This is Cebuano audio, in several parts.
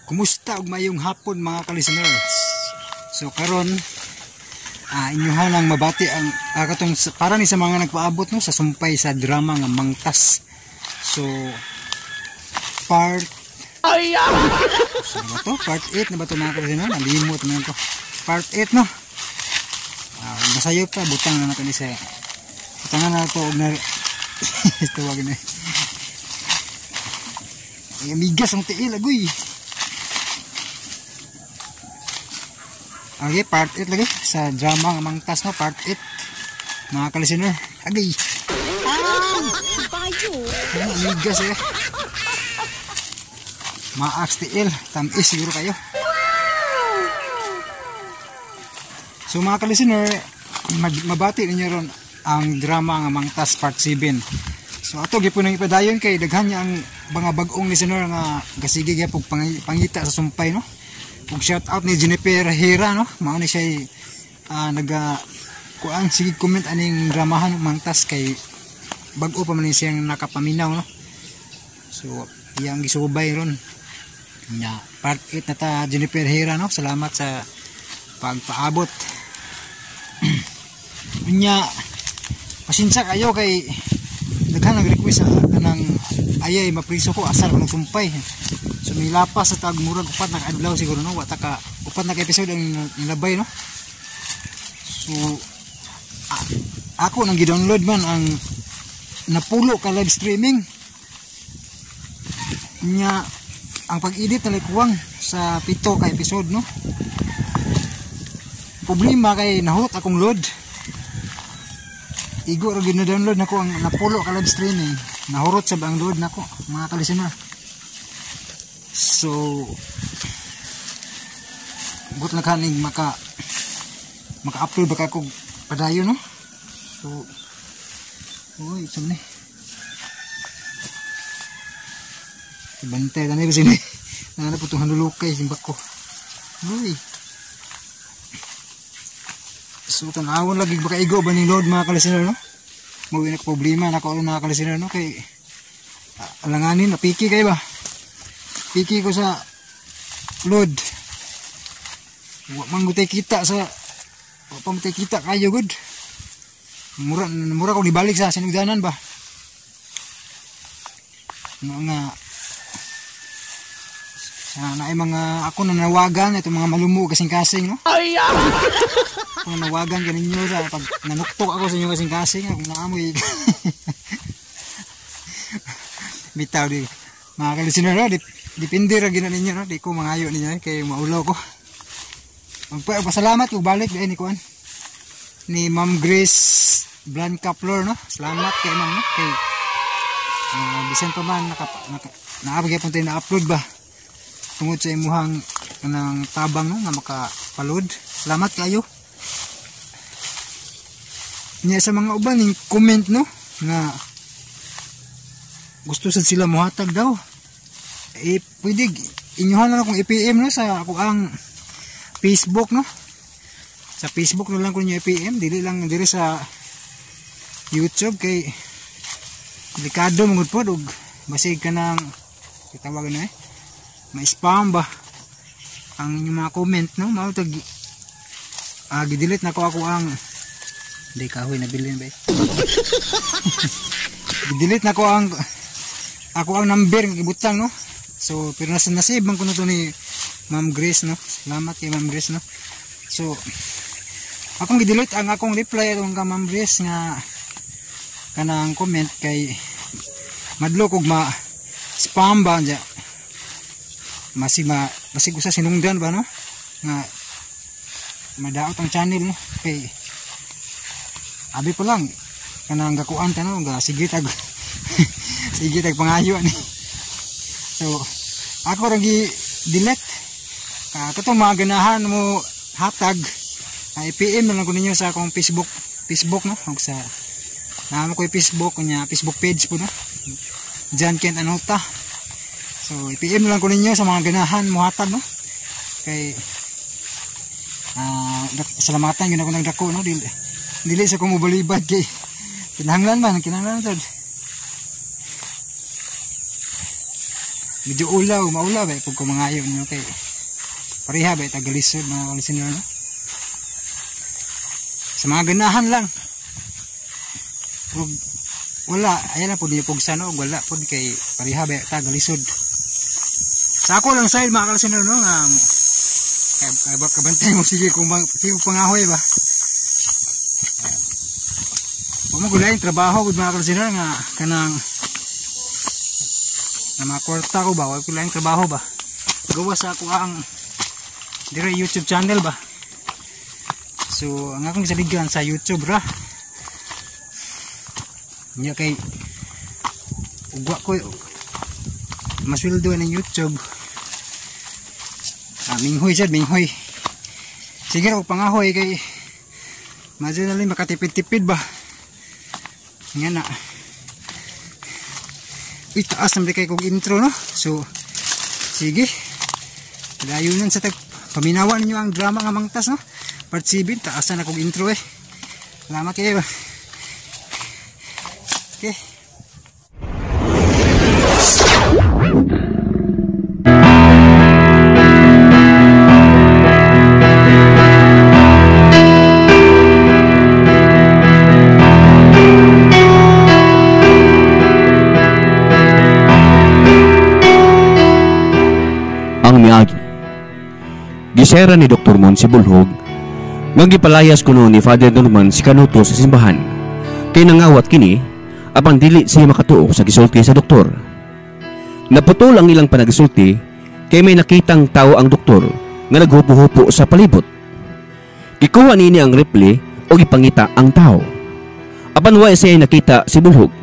Kumusta ug mayong hapon, mga ka-listeners? So karon inyuhan ang mabati ang katong para ni sa mga nagpaabot, no, sa sumpay sa drama nga Mangtas. So part Ay! So, ba to? Part 8 na ba to, mga ka-listener? Nalimot naman ko. Part 8, no? Masayop pa, butang na nato ni sa butangan na to og na tawag na. Ay, amigas ang tiil, agoy. Okay, part 8 lagi sa drama nga Mangtas, no, part 8. Mga ka-listener, agay. Bayo! Ay, amigas eh. Maaks tiil, tamis siguro kayo. So mga ka-listener, mabati ninyo ron ang drama nga Mangtas part 7. So ato gyud nang ipadayon kay daghan niya ang mga bag-ong listener nga gasige gyud pangita sa sumpay, no. Ug shout out ni Jennifer Hera, no. Mao ni siya naga kuan sige comment aning dramahan Mangtas kay bag-o pa man ni siyang nakapaminaw, no. So iyang gisubay ron. Nya part 8 na ta, Jennifer Hera, no. Salamat sa pagpaabot. Nya pasensya kayo kay daghan nag-request sa kanang ayay mapriso ko asar ko sumpay. So milapas sa tag murag upat na kaadlaw siguro, no, wa ta ka upat na ka episode ang nilabay, no. So ako nang gi-download man ang napulo ka live streaming. Nya ang pag-edit na kuwang sa 7 ka episode, no. Problema kay nahurot akong load. Igo ra gyud na download nako ang napulo ka live streaming. Nahurot sab ang load nako, mga ka-listener. So gut na kaning maka-upload ba ka kog padayon, no. So uy, saan ni? Bantay tani ba sini? Nana po itong hanulukay simbak ko. Uy. So tanawon lagi baka igo ba ni load, mga ka-listener, no? Mao na problema nako mga ka-listener, no, kay alanganin napiki kay ba? Piki ko sa load. Wa man gutay kita sa wa pa man kita kayo gud. Mura mura ko nibalik sa sinugdanan ba. No nga sa naay mga ako nanawagan itong mga malumo kasing-kasing, no. Ay! Kung nanawagan kaninyo sa pag nanuktok ako sa inyo kasing-kasing akong naamoy. Bitaw di mga ka-listener, no, depende ra gyud na ninyo, no, di ko mangayo ninyo kay maulaw ko. Magpasalamat kog balik ni kuan ni Ma'am Grace Blanca Flor, no. Salamat kay ma'am, no, kay bisan pa man naa gyapon tayo na-upload ba tungod sa imuhang kanang tabang, no, nga makapaload. Salamat kayo. Nya sa mga uban ning comment, no, nga gusto sad sila mohatag daw. Eh, pwede inyuhan na lang kung i-PM, no, sa ako ang Facebook, no. Sa Facebook na lang ko ninyo i-PM, dili lang diri sa YouTube kay delikado mangud pod og basig ka nang gitawagan na ma-spam ba ang inyong mga comment, no. Mao tag gi-delete na ko ako ang di kahoy nabilin ba. Gi-delete na ko ang ako ang number nga gibutang, no. So pero nasa nasave man kuno to ni Ma'am Grace, no. Salamat kay Ma'am Grace, no. So akong gi-delete ang akong reply atong ka Ma'am Grace nga kanang comment kay madlok og ma spam ba dya. Masig ma masig usa sinungdan ba, no, nga madaot ang channel, no, kay abi pa lang kanang gakuan ta, no, nga sige tag sige tag pangayo ani. So ako ra gi delete. Katong mga ganahan mo hatag, i-PM na lang ko ninyo sa akong Facebook, no, og sa naamo ko Facebook nya Facebook page po, no, John Kent Anota. So i-PM na lang ko ninyo sa mga ganahan mo hatag, no, kay salamatan gyud ako nagdako, no, dili dili sa ko mobalibad kay kinahanglan man, kinahanglan sad. Medyo ulaw, maulaw ba pag kumangayo niyo kay pareha ba tagalisod mga kalisinero, no? Sa mga ganahan lang. Ug wala, ayan na po niyo pugsan, no? Wala po kay pareha ba tagalisod. Sa ako lang side mga kalisinero, no, nga kabantay mo sige kung sige pangahoy ba. Wa mo gulay trabaho gud mga kalisinero nga kanang na mga kwarta ko ba, wa ko laing trabaho ba. Gawa sa ako ang dire YouTube channel ba. So ang akong gisaligan sa YouTube ra. Nya kay ugwa ko masweldo ng YouTube. Minghoy sad, minghoy. Sige ra pangahoy kay madyo na lang makatipid-tipid ba. Nga na. Uy, taas naman kay kog intro, no? So sige. Dayunan sa tag paminawan ninyo ang drama nga Mangtas, no? Part 7, taas na kog intro eh. Salamat kayo. Okay. Ang miagi. Gisera ni Dr. Mon si Bulhog nga gipalayas kuno ni Father Norman si Canuto sa simbahan. Kay nangawat kini apan dili siya makatuo sa gisulti sa doktor. Naputol ang ilang panagsulti kay may nakitang tao ang doktor nga naghupo-hupo sa palibot. Gikuha niini ang rifle o gipangita ang tao. Apan wa siya nakita si Bulhog.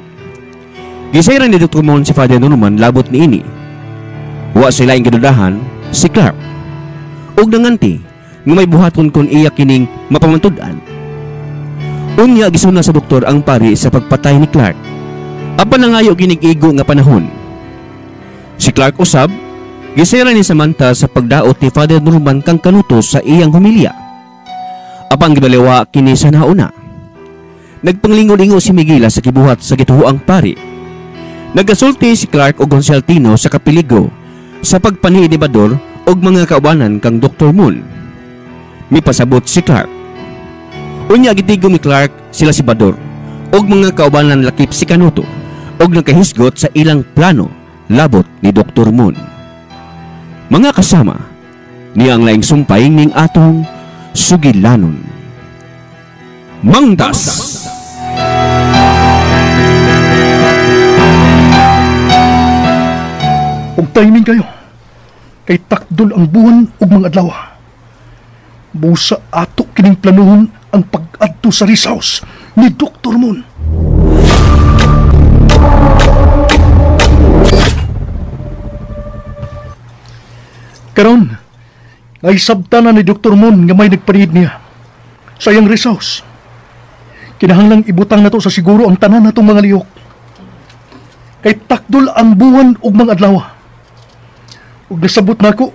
Gisera ni Dr. Mon si Father Norman labot niini. Wa sila ing gidudahan si Clark. Og nanganti nga may buhaton kon iya kining mapamantud-an. Unya gisuna sa doktor ang pari sa pagpatay ni Clark. Apan nangayo kining igo nga panahon. Si Clark usab gisera ni Samantha sa pagdaot ni Father Norman kang Canuto sa iyang humilya. Apan gibaliwa kini sa nauna. Nagpanglingo-lingo si Miguela sa gibuhat sa gituoang pari. Nagasulti si Clark og Constantino sa kapiligro sa pagpaniid ni Bador og mga kaubanan kang Dr. Moon. Mipasabot si Clark. Unya gitigom ni Clark sila si Bador og mga kaubanan lakip si Canuto og nakahisgot sa ilang plano labot ni Dr. Moon. Mga kasama, niya ang laing sumpay ning atong sugilanon. Mangtas! Og timing kayo, kay takdol ang buwan ug mga adlaw. Busa ato kining planuhon ang pag-adto sa rest house ni Dr. Moon. Karon, ay sabta na ni Dr. Moon nga may nagpaniid niya sa iyang rest house. Kinahanglang ibutang nato sa siguro ang tanan natong mga lihok. Kay takdol ang buwan ug mga adlaw. Ug nasabot nako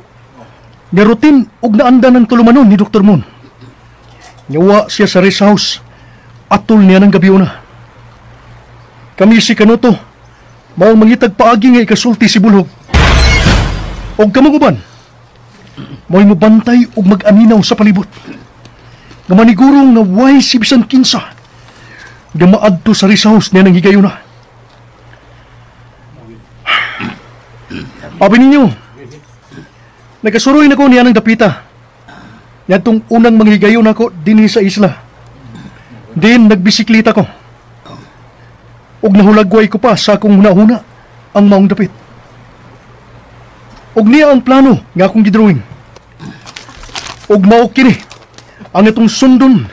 nga rutin ug naanda ng tulumanon ni Dr. Moon. Nyawa siya sa rest house atol niya ng gabi una. Kami si Canuto mao mangitag paagi nga ikasulti si Bulhog. Og kamong uban mo'y mobantay ug mag-aninaw sa palibot. Nga maniguro nga way si bisan kinsa nga maadto sa rest house niya ng higayuna. Abi ninyo, nagkasuroy na ko niya ng dapita. Yatong unang manghigayon ako dinhi sa isla. Din nagbisiklita ko. Og nahulagway ko pa sa akong hunahuna ang maong dapit. Og niya ang plano nga akong gidrawing. Og mao kini ang itong sundon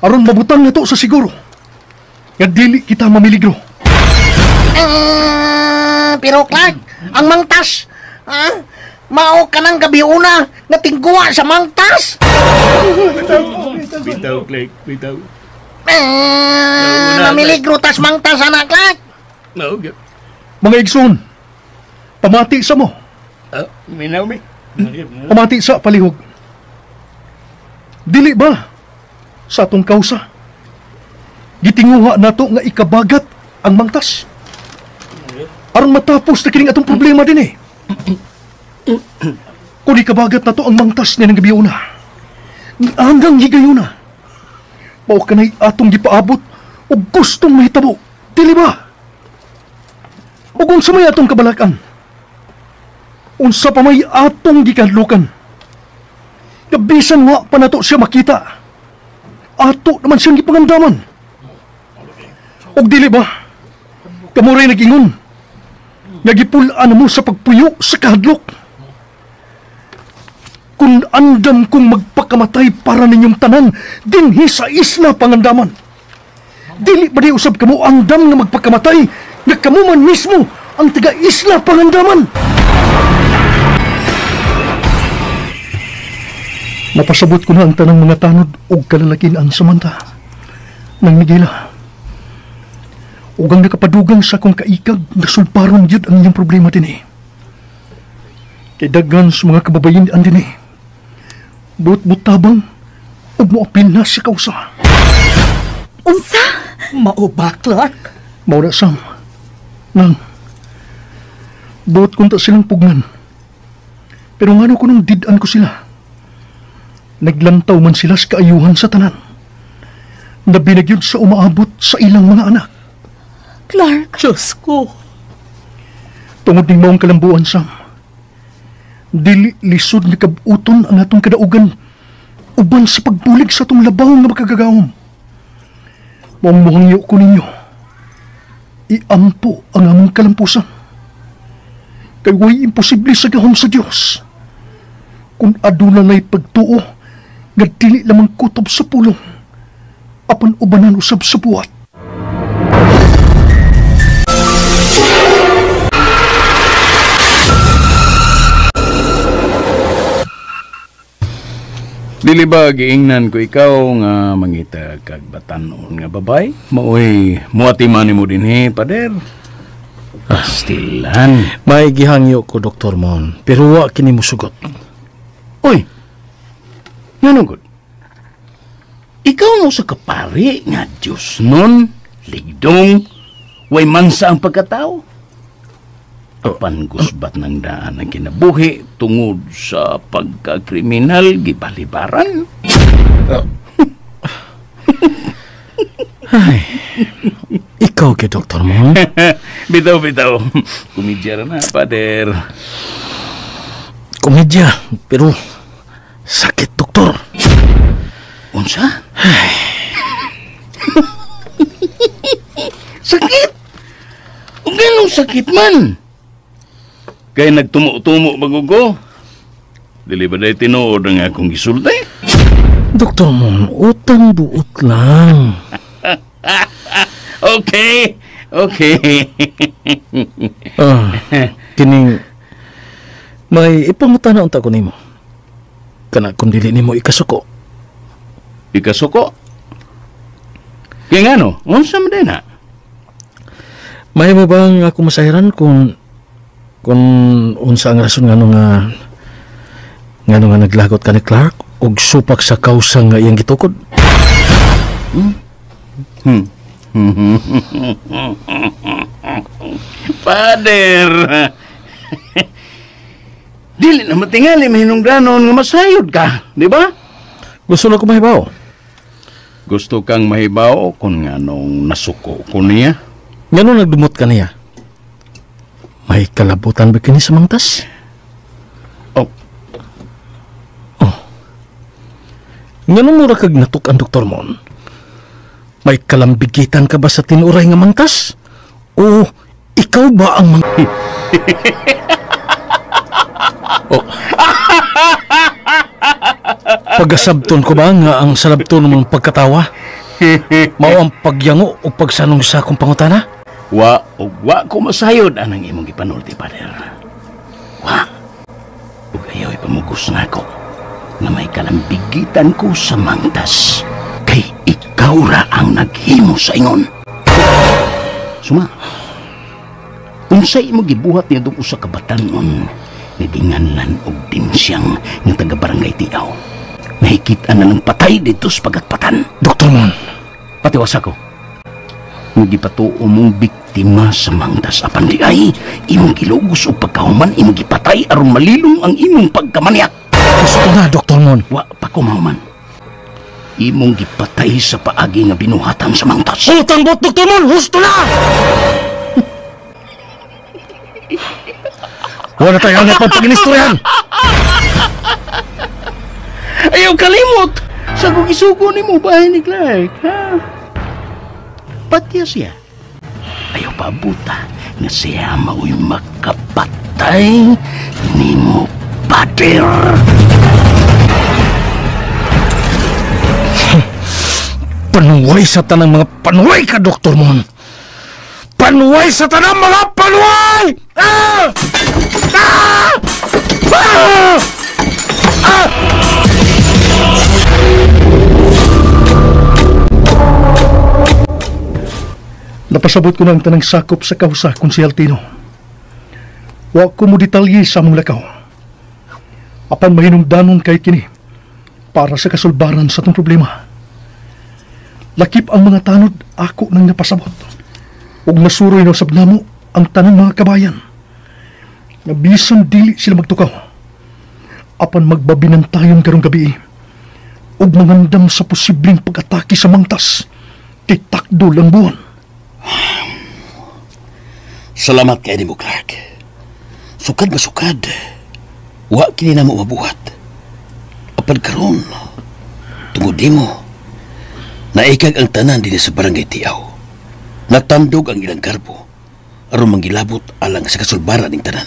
aron mabutang nato sa siguro nga dili kita mamiligro. Pero Clark, ang mangtas, mao ka ng gabi una nga tingguwa sa mangtas. Bitaw, Clark, bitaw. Mamiligro tas mangtas, anak, Clark. Mao, mga igsoon, pamati sa mo. Minaw mi. Pamati sa palihog. Dili ba sa atong kausa gitinguha nato nga ikabagat ang mangtas aron matapos na kining atong problema din eh. Kung ikabagat na to ang mangtas niya ng gabi una, hanggang higayuna, mao kanay atong gipaabot o gustong mahitabo, dili ba? O kung sa may atong kabalakan, unsa pa may atong gikadlukan, kabisan wa pa nato siya makita, ato naman siyang gipangandaman. Og dili ba, kamuray nag-ingon, nagipul-an mo sa pagpuyo sa kahadlok. Kung andam kong magpakamatay para ninyong tanan, dinhi sa isla pangandaman. Dili ba di usab kamo andam nga magpakamatay, nga kamo man mismo ang taga-isla pangandaman? Napasabot ko na ang tanang mga tanod og kalalakin ang Samantha nang nigila. Ug ang nakapadugang sa akong kaikag nga sulparon gyud ang inyong problema dinhi. Kay daghan sa mga kababayen ang dinhi. But-butabang ug moapil na sa kausa. Unsa? Mao ba, Clark? Mao na, Sam. Nang, buot kunta silang pugnan. Pero ngano ko nung did-an ko sila. Naglantaw man sila sa kaayuhan sa tanan. Nabinagyod sa umaabot sa ilang mga anak. Clark! Diyos ko! Tungod ning maong kalambuan, Sam, dili lisod nga kabuton ang atong kadaugan uban sa pagbulig sa atong labaw nga makagagahom. Maong muhangyo ko ninyo, iampo ang among kalampusan. Kay way imposible sa gahom sa Dios. Kung aduna na'y pagtuo, nga dili lamang kutob sa pulong, apan ubanan usab sa buhat. Dili ba giingnan ko ikaw nga mangita kag batan-on nga babay? Maoy muati man nimo dinhi, pader. Pastilan. May gihangyo ko, Dr. Mon, pero wa kini musugot. Uy. Ngano gud? Ikaw mo sa kapari nga Dios nun, ligdong, way mansa ang pagkatao. Apan gusbat ng daan ang kinabuhi tungod sa pagkakriminal gibalibaran. Ay, ikaw kay Dr. Mon. Bitaw, bitaw. Komedya na, pader. Komedya, pero sakit, doktor. Unsa? Ay. Sakit? O ganong sakit man? Kaya nagtumo-tumo bagugo. Dili ba dahil tinuod ang akong gisulti? Doktor Mon, utang buot lang. Okay, okay. Kining may ipangutana unta ko nimo. Kana kung dili nimo ikasuko. Ikasuko? Kaya nga no, unsa man din ha? May mo bang ako masahiran kung unsa ang rason ngano nga naglagot ka ni Clark og supak sa kausa nga iyang gitukod? Pader, dili na matingali mahinungdanon nga masayod ka, di ba? Gusto na ko mahibaw. Gusto kang mahibaw kung nganong nasuko ko niya? Ngano nagdumot ka niya? May kalabutan ba kini sa mangtas? Oh. Oh. Ngano mura kag natuk ang Dr. Mon? May kalambigitan ka ba sa tinuray nga mangtas? O ikaw ba ang Oh. Pagasabton ko ba nga ang salabton mong pagkatawa? Mao ang pagyango o pagsanong sa akong pangutana? Wa og wa ko masayod anang imong gipanulti, pader. Wa. Ug ayaw ipamugos nako nga may kalambigitan ko sa mangtas. Kay ikaw ra ang naghimo sa ingon. Suma. Unsay imong gibuhat niya usa ka batan-on nga ginganlan og dinsyang nga taga barangay Tiaw. Nahikita na ng patay dito sa pagatpatan. Dr. Mon. Patiwasa ko. Nga gipatuo mong biktima sa mangtas apan di ay imong gilugos og pagkahuman imong gipatay aron malilong ang imong pagkamanyak. Gusto na, Dr. Mon. Wa pa ko mahuman. Imong gipatay sa paagi nga binuhatan sa mangtas. Utang bot, Dr. Mon! Husto na! Wala tayo ang pagpaginistoryan! Ayaw kalimot! Sa kong isugo ni mo bahay ni Clark, ha? Patya siya. Ayaw pabuta nga siya mao'y makapatay ni mo, pader. Panuway sa tanang mga panuway ka, Dr. Mon! Panuway sa tanang mga panuway! Ah! Ah! Ah! Ah! Napasabot ko na ang tanang sakop sa kausa, Konsehal Tino. Wa ko mo detalye sa among lakaw. Apan mahinungdanon kay kini para sa kasulbaran sa itong problema. Lakip ang mga tanod, ako nang napasabot. Ug nasuroy na usab namo ang tanang mga kabayan. Nabisan dili sila magtukaw. Apan magbabinantayon karong gabi. Ug mangandam sa posibleng pag-atake sa mangtas. Kay takdo lang buwan. Salamat kay nimo, Clark. Sukad ba sukad? Wa kini namo mabuhat. Apan karon, tungod nimo, naikag ang tanan dinhi sa barangay Tiaw. Natandog ang ilang garbo aron manggilabot alang sa kasulbaran ning tanan.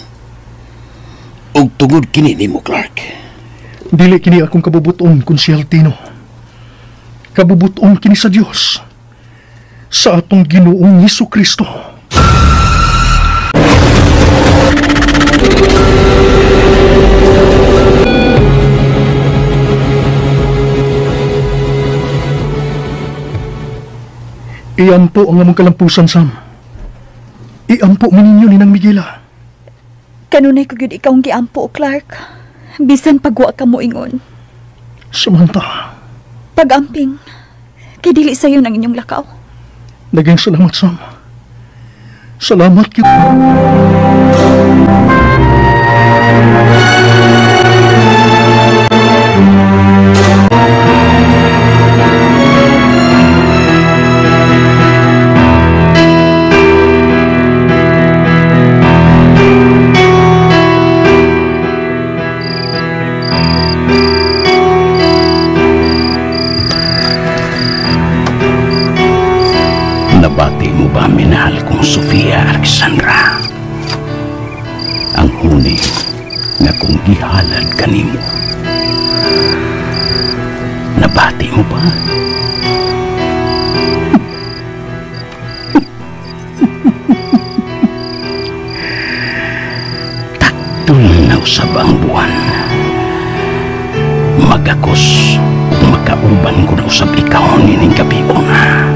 Ug tungod kini nimo, Clark. Dili kini akong kabubuton, Konsehal Tino. Kabubuton kini sa Dios, sa atong Ginoong Hesus Kristo. Iampo ang among kalampusan, Sam. Iampo mi ninyo ni Nang Miguela. Kanunay ko gyud ikaw ang giampo, Clark. Bisan pagwa ka mo ingon. Samantha. Pag-amping, kay dili sayo ng inyong lakaw. Naging salamat, Sam. Salamat gyud. Nabati mo ba, minahal kong Sofia Alexandra? Ang huni nga kung gihalad kanimo. Nabati mo ba? Takdol na usab ang buwan. Magakos ug makauban ko na usab ikaw nining gabiona.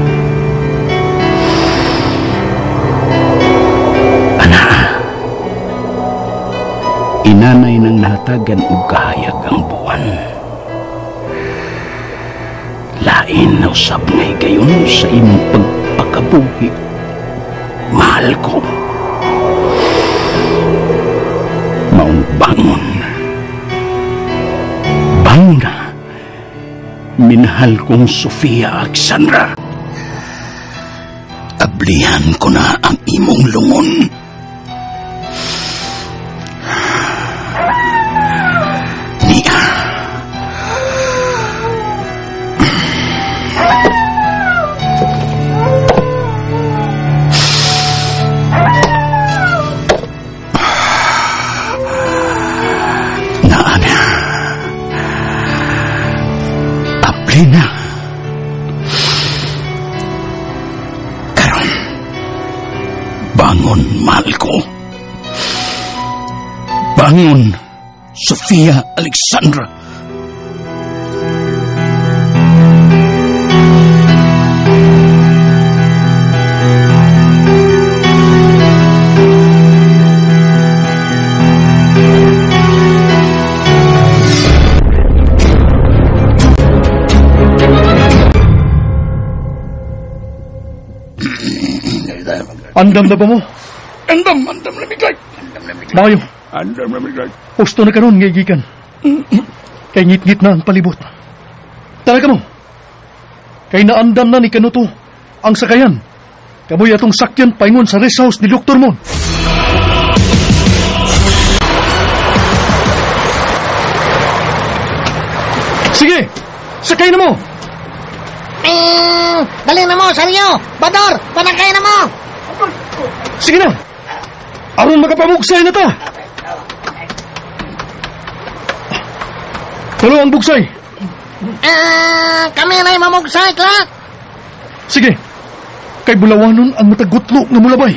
Inanay nang nahatagan og kahayag ang buwan. Lain na usab nga higayon sa imong pagpakabuhi. Mahal ko. Maong bangon. Bangon na. Minahal kong Sofia Alexandra. Ablihan ko na ang imong lungon. Lina. Karon, bangon, mahal ko. Bangon, Sofia Alexandra. Andam na ba mo? Andam, andam na mi, Clark. Andam na mi, Clark. Mayo. Andam na mi, Clark. Husto na karon nga gikan. Kay ngit-ngit na ang palibot. Tara ka mo. Kay naandam na ni Kanuto ang sakayan. Kamoy atong sakyan paingon sa rest house ni Dr. Mon. Sige, sakay na mo. Dali na mo, Sergio. Bador, panangkay na mo. Sige na. Aron makapamugsay na ta. Tulo ang bugsay. Kami na'y mamugsay, Clark. Sige. Kay bulawanon ang matagutlo nga mulabay.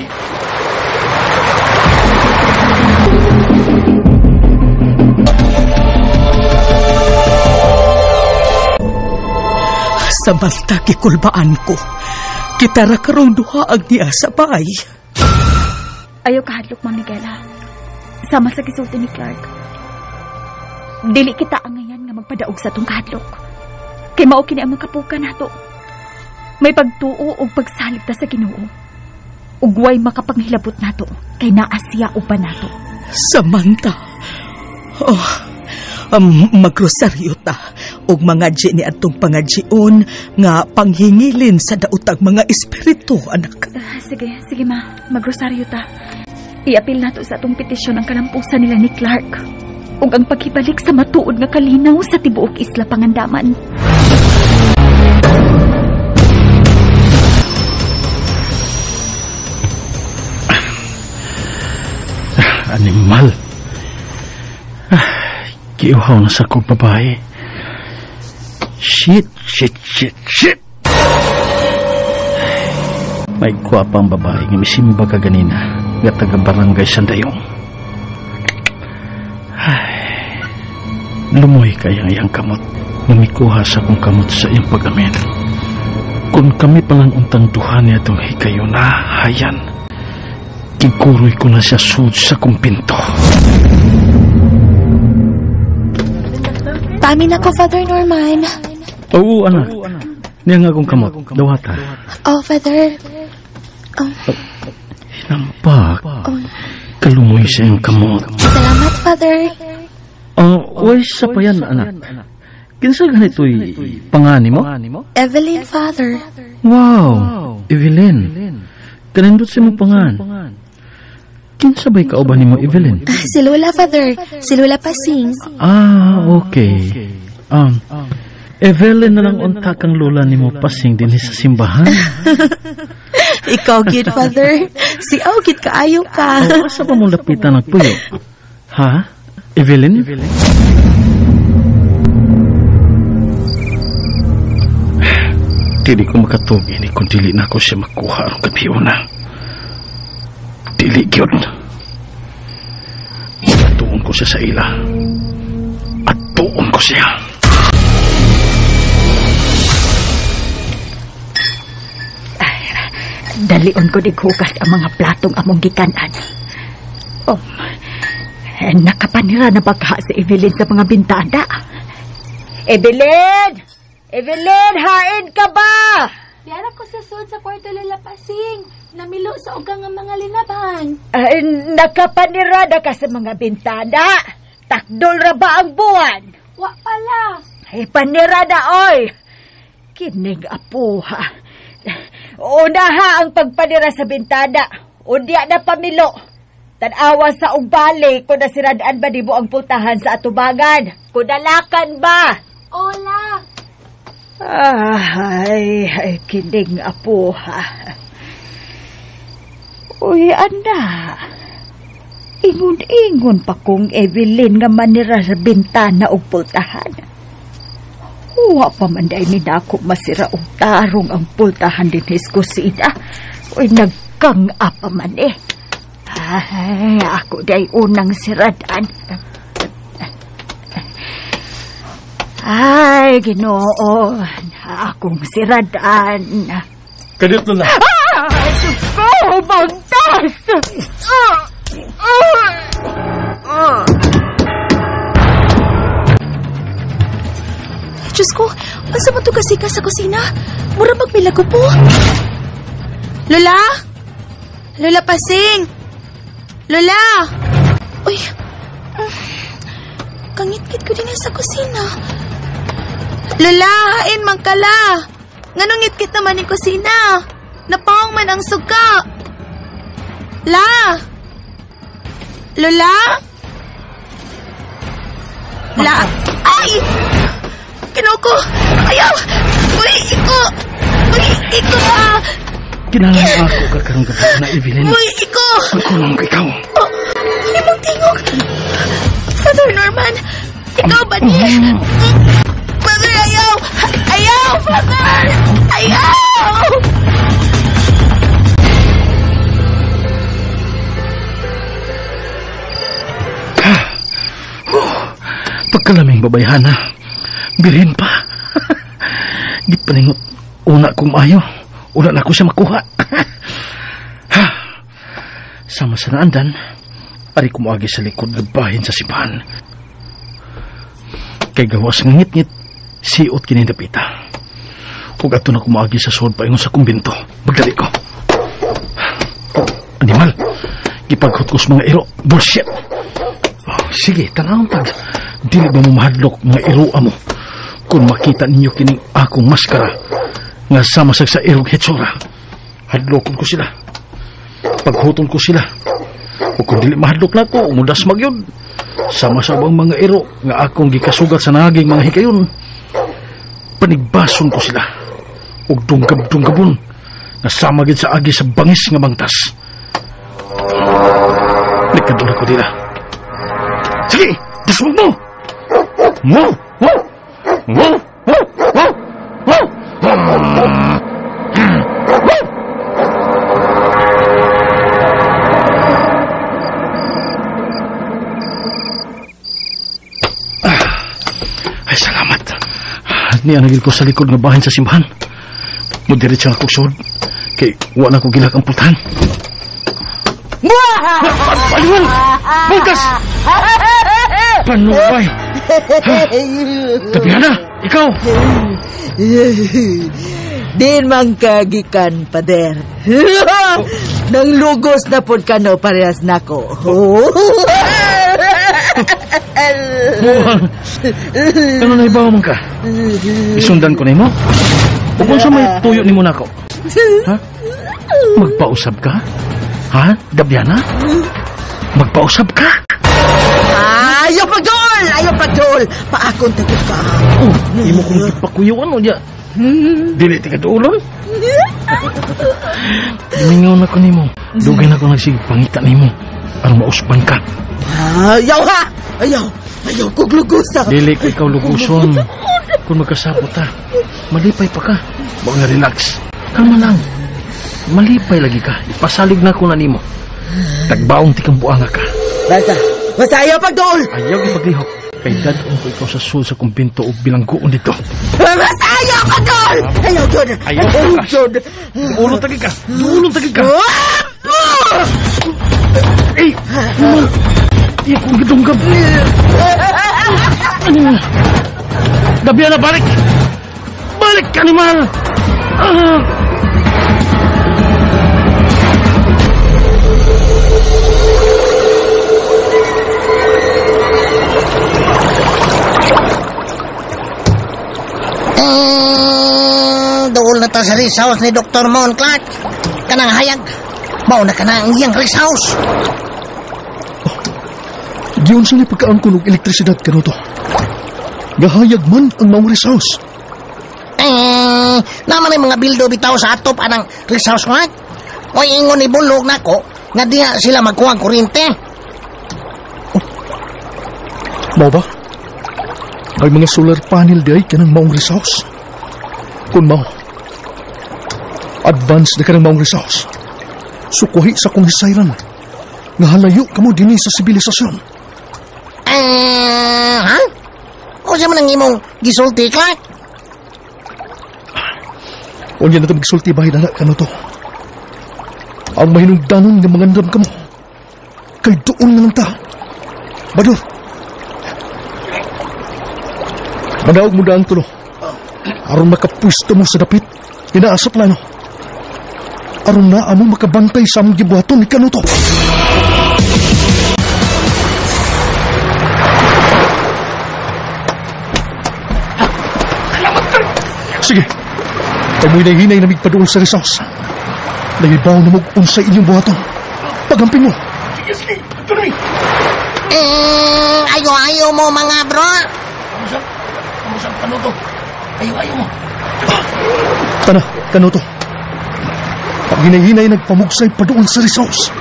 Samantha kikulbaan ko. Kita ra karong duha ang niya sa bahay. Ayaw kahadlok, Ma'am Miguela. Sama sa gisulti ni Clark. Dili kita angayan nga magpadaog sa atong kahadlok. Kay mao kini ang makapuka nato. May pagtuo og pagsalig ta sa Ginoo. Ug way makapanghilabot nato kay naa siya uban nato. Samantha. Oh, magrosaryo ta og mangadji ni atong pangadjion nga panghingilin sa daotag mga espiritu, anak. Sige, sige ma, magrosaryo ta. Iapil nato sa atong petisyon ang kalampusan nila ni Clark ug ang paghibalik sa matuod nga kalinaw sa tibuok Isla Pangandaman. Animal. Giuhaw na sa kong babae. Shit, shit, shit, shit! May gwapang babae nga misimba ka ganina nga taga barangay Sandayong. Ay, lumoy kayang iyang kamot. Namikuha sa kong kamot sa iyang pag-amin. Kung kami palang untang duha niya itong hikayo na, hayan, kikuroy ko na siya sud sa kong pinto. Pamin ako, Father Norman. Oo, anak. Niya nga akong kamot. Dawata. Oh, Father. Hinampak. Kalumoy sa iyong kamot. Salamat, Father. Oh, way sa pa yan, anak. Kinsa ganito'y pangani mo? Evelyn, Father. Wow, Evelyn. Kanindot si mo pangan. Kinsa ba'y kauban nimo, Evelyn? Si Lola, Father. Si Lola Pasing. Ah, okay. Evelyn na lang unta kang lola nimo Pasing din sa simbahan. Ikaw, gid, Father. Si aw, gid kaayo ka. Oh, asa ba mong lapitan nagpuyo? Ha? Evelyn? Dili ko makatugi ni kung dili na ako siya makuha ang gabi una. Dili gyud. Atuon ko siya sa ila. Atuon ko siya. Dalion ko dighugas ang mga platong among gikanan. Oh, nakapanira na bagha si Evelyn sa mga bintana. Evelyn! Evelyn, hain ka ba? Diyara ko sa sud sa kwarto Lola Pasing. Namilo sa ugang ang mga linaban. Nakapanira na ka sa mga bintana. Takdol ra ba ang buwan? Wa pala. Ay, panira na, oy. Kining apuha. Una ha ang pagpanira sa bintana. Unya na pamilo. Tanawa sa ugbali kung nasiradaan ba di mo ang pultahan sa atubangan. Kung nalakan ba? Ola. Ay, ay, kining apuha. Uy, anak. Ingon-ingon pa kong Evelyn nga manira sa bintana og pultahan. Wa pa man day ni nako masira og tarong ang pultahan din his kusina. Uy, nagkang-apa man eh. Ay, ako day unang siradan. Ay, Ginoo, akong siradan. Kadiyot, Lola. Ah, Diyos ko, mangtas! Diyos ko, unsa man to kasika sa kusina? Mura magmilago po. Lola? Lola Pasing! Lola! Uy! Kangit-kit ko din sa kusina. Lola, hain man kala! Nganong ngit-kit naman ni kusina? Napaong man ang suka! La! Lola? La! Ay! Kinoko! Ayaw! Uy, iko! Uy, iko ah! Kinahanglan ako ka karong gabi na Evelyn. Uy, iko! Magkulong ka ikaw. Oh, imong tingog! Father Norman! Ikaw ba ni? Father, ayaw! Ayaw, Father! Ayaw! Pagkalaming babayhana, bilhin pa. Gipaningot, una kong maayo, una na ko siya makuha. Ha! Sama sa naandan, ari kumuagi sa likod gabahin sa simbahan. Kay gawas nga ngit-ngit, siot kini dapita. Ug ato na kumuagi sa suod paingon sa kumbinto. Magdali ko. Oh, animal, gipaghot ko sa mga iro. Bullshit! Oh, sige, tanawang tag. Dili ba mo mahadlok mga iroa mo kung makita ninyo kining akong maskara nga sama sa irog hetsura. Hadlokon ko sila. Paghuton ko sila. O kung dili mahadlok na ko, umudas magyod. Sama sa ubang mga iro nga akong gikasugat sa naging mga hikayon. Panigbason ko sila. Og dunggab-dunggabon nga sama gid sa agi sa bangis nga bangtas. Nagkadula ko dila. Sige, dasmog mo! Wow! Wow! Wow! Wow! Wow! Wow! Ay, salamat. Nianagil ko sa likod nga bahin sa simbahan. Mudiretso ako sud. Kay wa na ko gilak ang pultahan. Ayun! Bangkas! Panuway! Tabihan na! Ikaw! Din man kagikan, pader. Nang lugos na pod ka no, parehas nako. Muhang! Ano na ibaw man ka? Isundan ko nimo? O kung sa may tuyo nimo nako? Ha? Magpausab ka? Ha? Dabyana? Magpausab ka? Ayaw pagdol! Ayaw pagdol! Paakon tagod ka. Oh, imo kong ipakuyuan o diya. Dili ti kaduolon. Mingaw na ko nimo. Dugay na ko nagsige pangita nimo. Aron mausban ka. Ayaw ha! Ayaw! Ayaw kog lugusa. Dili ko ikaw luguson. Kung magkasabot ta, malipay pa ka. Huwag nga relax. Kalma lang. Malipay lagi ka. Ipasalig na ko na nimo. Tagbaong ti kang buanga ka. Basta! Basta ayaw pagduol! Ayaw ipaglihok. Kay dad-on ko ikaw sa sul sa kumbinto o bilanggoon dito. Basta ayaw pagduol! Ayaw yun! Ayaw yun! Duulon tagi ka! Duulon tagi ka! Eh! Naman! Iya kong gidunggab! Ano? Gabi na, balik! Balik, animal! Ah! Dool na ta sa rest house ni Dr. Mon Clark. Kanang hayag. Mao na ka na ang iyang rest house. Oh, giyon sa ni pagkaangkon og elektrisidad kanuto. Gahayag man ang maong rest house. Naman ay mga bildo bitaw sa atop anang rest house, Clark. Oy, ingon ni Bulog nako nga diha sila magkuha ang kuryente. Oh, mao ba? Ay mga solar panel di ay kanang maong rest house. Kung mao, advance na kanang maong rest house. Sukuhi sa kong hisayran. Nga halayo kamo dinhi sa sibilisasyon. Ha? O siya man ang imong gisulti, Clark? Unya na ito magsulti bahin anak kano to. Ang mahinungdanon nga mangandam kamo. Kay doon na lang ta. Bador! Manaog mo daan tulo. Aron makapwisto mo sa dapit. Inaasa plano. Aron na amo makabantay sa among gibuhaton ni Kanuto. Sige. Kay hinay na migpaduol sa rest house. Nangibaw na mo unsay inyong buhaton. Pagamping mo. Sige, sige. Tuloy. Ayo-ayo mo mga bro. Kamusta Kanuto? Ayo-ayo mo. Tana, Kanuto. Pag hinay-hinay nagpamugsay paduol sa rest house.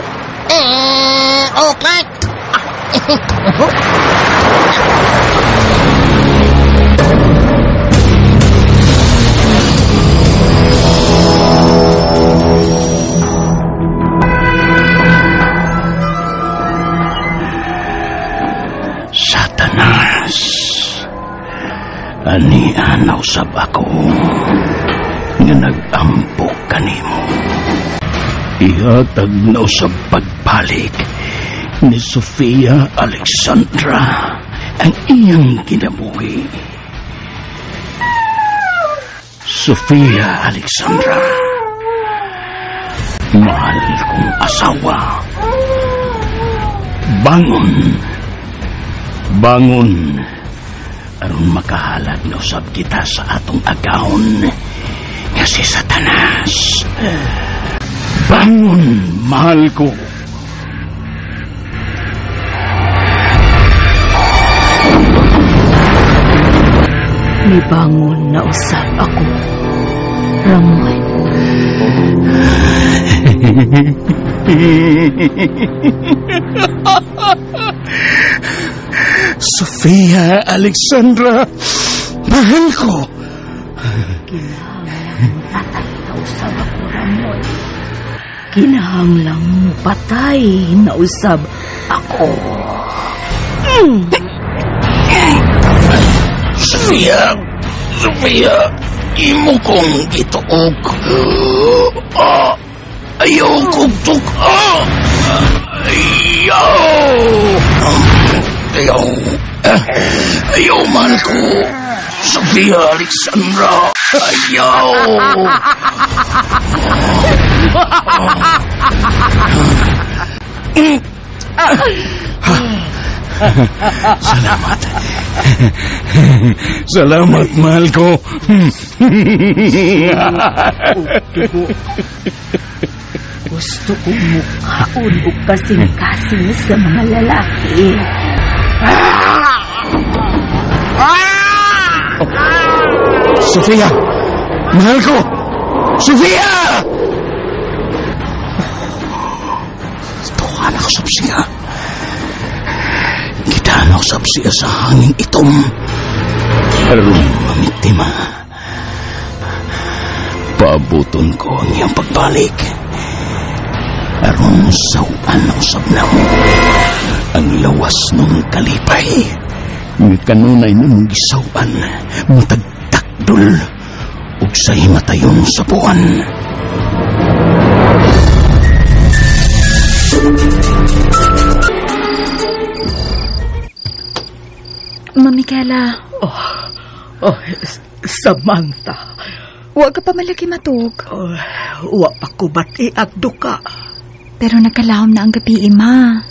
Okay. Satanas, ani anaw sab ako nga nag-ampok kanimo. Ihatag na usab pagbalik ni Sofia Alexandra ang iyang kinabuhi. Sofia Alexandra, mahal kong asawa. Bangon, bangon, aron makahalad na usab kita sa atong agawon nga si Satanas. Bangon, mahal ko. Mibangon na usab ako, Ramon. Sofia Alexandra, mahal ko. Kinahanglang patay na usab ako, Ramon. Kinahanglang patay na usab ako. Sofia, Sofia, imo kong gituok. Ayaw kong tuka. Ayaw. Ayaw. Ayaw, mahal ko. Sofia Alexandra. Ayaw. Salamat. Salamat, mahal ko. Gusto kong mukhaon o kasing-kasing sa mga lalaki. Sofia! Mahal ko! Sofia! Tuhan ako sa siya. Kita na usab siya sa hangin itom. Aron mamiktima. Paabuton ko ang iyang pagbalik. Aron sawan na usab na mo ang lawas nung kalipay. Nga kanunay na mong gisawan, matagtakdol, ug sa himatayon sa buwan. Ma'am Micaela. Oh, Samantha. Wa ka pa malaki matug. Oh, wa pa ko bati at duka. Pero nagkalahom na ang gabi, ma.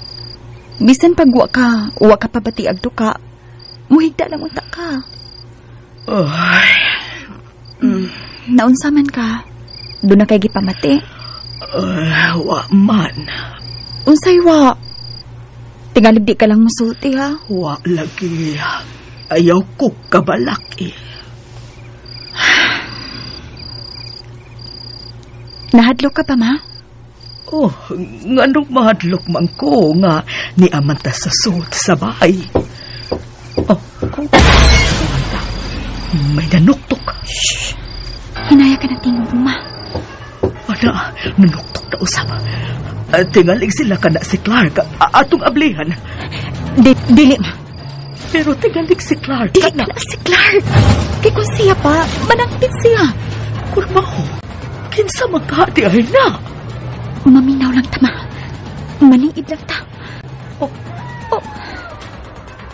Bisan pag wa ka pa bati ag duka. Muhigda lang unta ka. Oh. Naunsa man ka? Doon na kay gipamati? Wa man. Unsay wa? Tingalib di ka lang musulti, ha? Wa lagi. Ayaw ko kabalak, eh. Nahadlok ka pa, ma? Oh, nganong mahadlok man ko nga ni amanta sa suot sa bahay. Oh, Samantha, may nanuktok. Shh! Hinaya ka ng tingog, ma. Ana, nanuktok na usap. Tingaling sila ka na si Clark. Atong ablihan. Dili, ma. Pero tingaling si Clark. Dili ka na si Clark. Kay kung siya pa, manangpit siya. Kurmaho, kinsa magkahati ay na. Maminaw lang tama. Maniid lang ta. Oh, oh.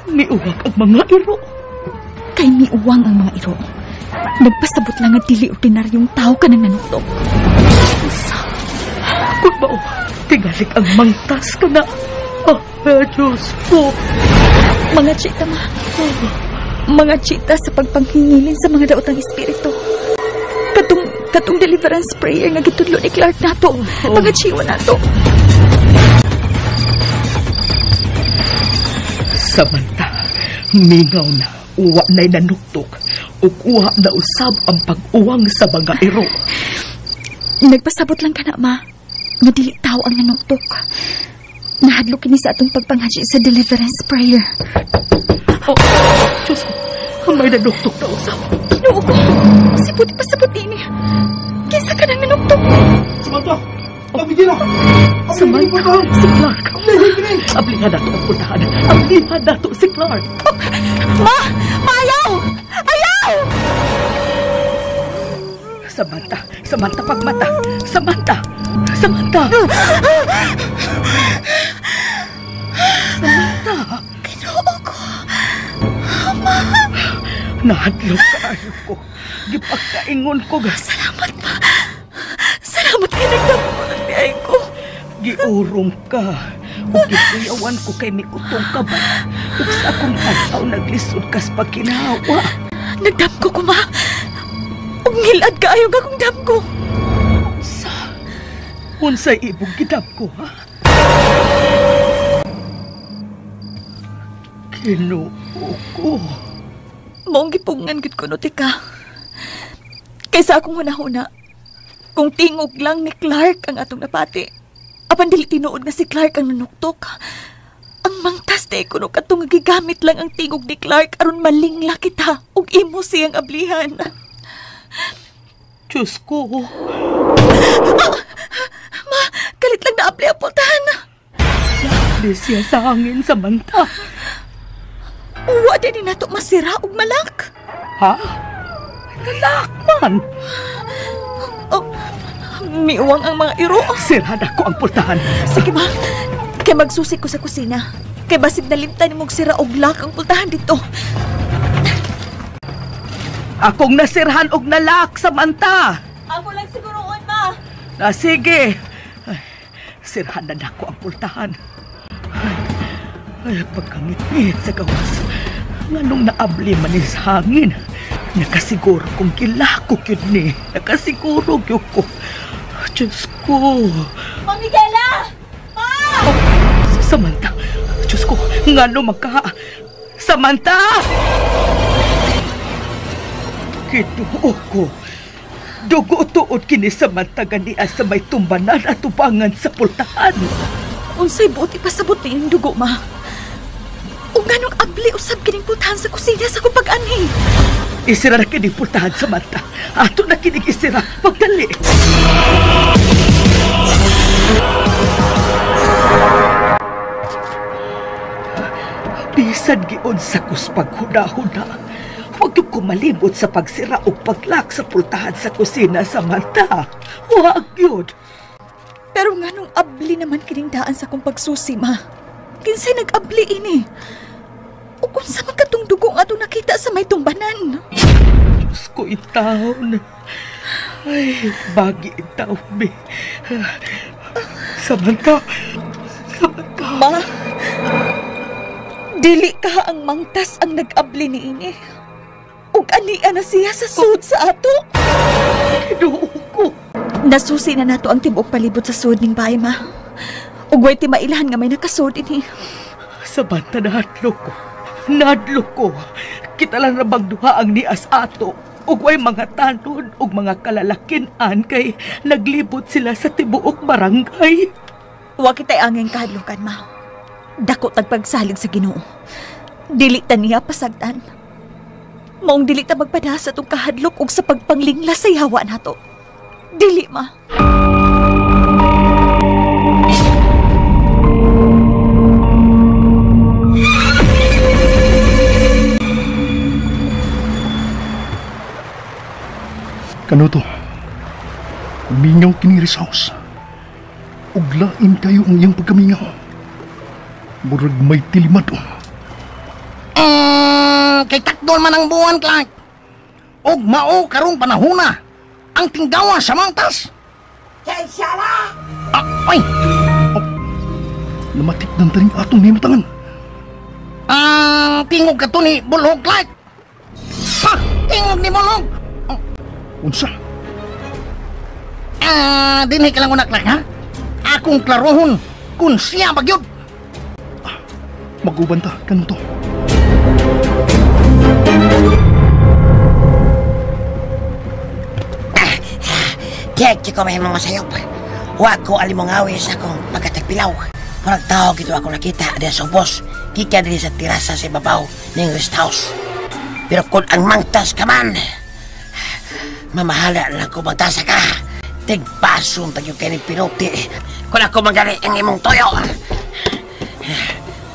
Miuwag ang mga iro. Kay miuwang ang mga iro. Nagpasabot lang nga dili ordinaryong tao ka nang nanuktok. Sa? Kung mao, tingalik ang mangtas ka na. Oh, Diyos ko. Mga chita, ma. Mga chita sa pagpanghingilin sa mga daotang espiritu. Katong deliverance prayer nga gitudlo ni Clark nato. Mga chiwa nato. Samantha, mingaw na. Uwa na'y nanuktok. Ug uwa na usab ang pag-uwang sa mga iro. Nagpasabot lang ka na, ma. Nga dili tao ang nanuktok. Nahadlok kini sa atong pagpanghaji sa deliverance prayer. Oh, Diyos ko, may nanuktok na usab. Ginoo ko, sipot pasabot ini. Kinsa ka nang nanuktok? Samantha! Pabigyan na! Samantha, si Clark. Ablihan nato ang puntahan. Ablihan nato si Clark. Oh, ma! Maayaw! Ayaw! Samantha! Samantha, pagmata! Samantha! Samantha! Samantha! Ginoo ko! Ma! Nahadlok kaayo ko. Gipagkaingon ko. Salamat, ma! Salamat kay nagdamo ko ng biyay ko. Giurong ka. Ug gikuyawan ko kay miutong ka ba? Ug sa akong tanaw naglisod kas pagkinawa. Nagdamko ko, ma. Ug ngilad kaayo nga akong damko. Unsa? Unsay ibong gidamko, ha? Ginoo ko. Maong gipungan gid ko no, tika. Kaysa akong hunahuna, kung tingog lang ni Clark ang atong napati, apan dili tinuod nga si Clark ang nanuktok. Ang mangtas te kuno katong gigamit lang ang tingog ni Clark aron malingla kita ug imo siyang ablihan. Diyos ko. Ah, ma, kalit lang na abli ang pultahan. Naabli siya sa hangin, Samantha. Uwa din nato masira ug malak. Ha? Nalak man. Oh, miuwang ang mga iro. Sirhan ako ang pultahan. Sige ma, kay magsusi ko sa kusina. Kay basig nalimtan nimog sira og lock ang pultahan dito. Akong nasirhan og nalak, Samantha. Ako lang siguroon, ma. Ah, sige. Ay, sirhan na nako ang pultahan. Ay, pagkangit-ngit sa gawas. Nganong naabli man ni sa hangin. Nakasiguro kong kilako yun ni. Nakasiguro yun ko. Diyos ko. Ma Miguela! Ma! Oh, Samantha. Diyos ko, ngano magka... Samantha! Kinuo ko. Dugo tuod kini Samantha ganiya sa may tumbanan at tubangan sa pultahan. Unsay buot ipasabot ni ining dugo, ma? O ganong abli usab kining pultahan sa kusina sa kong pag-anhi? Isira na kining pultahan, Samantha. Ato na kining isira. Pagdali. Bisan gion sa kus paghuna-huna. Huwag yung kumalimot sa pagsira o paglak sa pultahan sa kusina, Samantha. Huwag yun. Pero nganong abli naman kining daan sa kong pagsusi, ma? Kinsay nag-abli ini? O kung sa magkatong dugong atong nakita sa may tumbanan? Diyos ko, itaon. Ay, bagi itaon, be. Samantha! Samantha! Ma! Dili ka ang mangtas ang nag-abli ni ini. Ug ania na siya sa sud sa ato. Ginoo ko. Nasusi na nato ang tibuok palibot sa sud ning bahay, ma. Ug way timailahan nga may nakasud ini. Samantha, nahadlok ko. Nahadlok ko. Kita lang rabang duha ang nias ato. Ug way mga tanod ug mga kalalakinan kay naglibot sila sa tibuok barangay. Wa kita'y angeng kahadlukan, ma. Dako tagpagsalig sa Ginoo. Dili ta niya pasagdan. Maong dili ta magpada sa atong kahadlok ug sa pagpanglingla sa yawa nato. Dili, ma. Kanuto, mingaw kini rest house. Uglain kayo ang iyang pagkamingaw. Murag may tilimado. Kay takdol man ang buwan, Clark. Og mao karong panahona ang tinggawa sa mangtas. Kay Sara! Ah, Oy! Oh, namatik ng taning atong nimutangan. Ang tingog ka to ni Bulhog, Clark. Ha! Tingog ni Bulhog! Oh. Unsa? Dinhi ka lang una, Clark, ha? Akong klarohon kung siya magyod. Mag-uban ta, Kanuto. Kaya ko may mga sayop. Wa ko alimungawi sa akong pagkatagpilaw. Murag tao gito ako nakita diya sa ubos. Gikan diri sa terasa sa ibabaw ning rest house. Pero kung ang mangtas ka man, mamahala lang ko magtasa ka. Tigpason tayo kay ni pinuti. Kung ako magali ang imong toyo.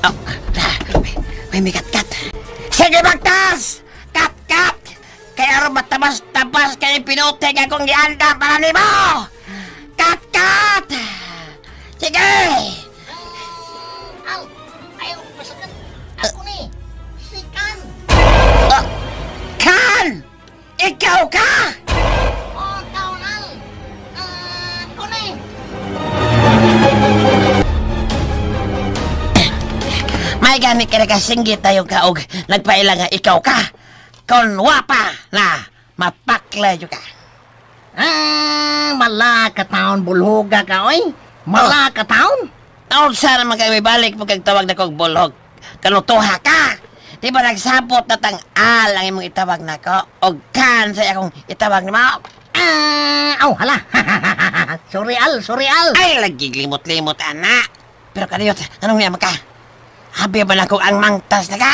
Oh, may mikat-kat. Sige magtas! Kat-kat! Kaya aron matabas-tabas kay pinuti nga akong gianda para nimo! Kat-kat! Sige! Al, ayaw pasagad. Ako ni, si Kan. Kan! Ikaw ka! Oh, taon, Al. Ako ni. May gani ka nakasinggit tayo ka og nagpaila nga ikaw ka. Kon wapa na mapaklay ka. Mala ka taon, bulhoga ka, oy. Mala ka taon. Taon sana man kayo may balik pagkagtawag na kog bulhog. Kanutuha ka. Di ba nagsabot na tang al ang imong itawag na ko? O kan sa akong itawag na mo? Aw, hala. Sorry, Al. Sorry, Al. Ay, lagi limot-limot, ana. Pero kaniyot, anong niya ka? Habi ba na ko ang mangtas na ka?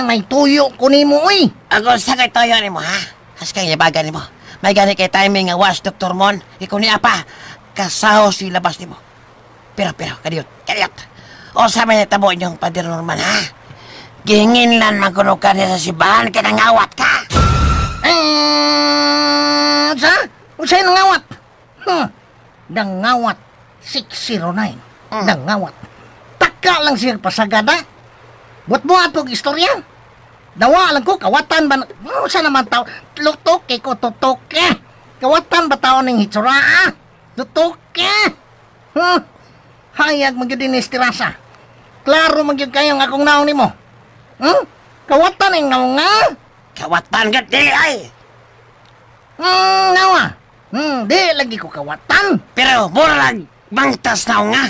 May tuyo ko nimo, oy. Ako sa kay tuyo nimo, ha? Has kang yabagan nimo. May gani kay timing nga was Dr. Mon. Ikaw niya pa. Kasaho si labas nimo. Pero, kadiyot, kadiyot. O sa may natabo inyong Pader Norman, ha? Gihingin lan man kuno ka niya sa simbahan kay nangawat ka. Sa? Unsa yung nangawat? Nangawat 609. Nangawat. Taka lang siya pasagada. Buat-buat og istorya. Dawa lang ko, kawatan ba? Unsa naman tao? Lutok kay ko, tutok eh. Kawatan ba tao ning hitsura, ah? Lutok eh. Hayag magyud din istirasa. Klaro magyud kayong akong naong nimo. Kawatan ang naong nga. Kawatan ka, di ay. Nawa. Di lagi ko kawatan. Pero mura lang bangtas naong nga.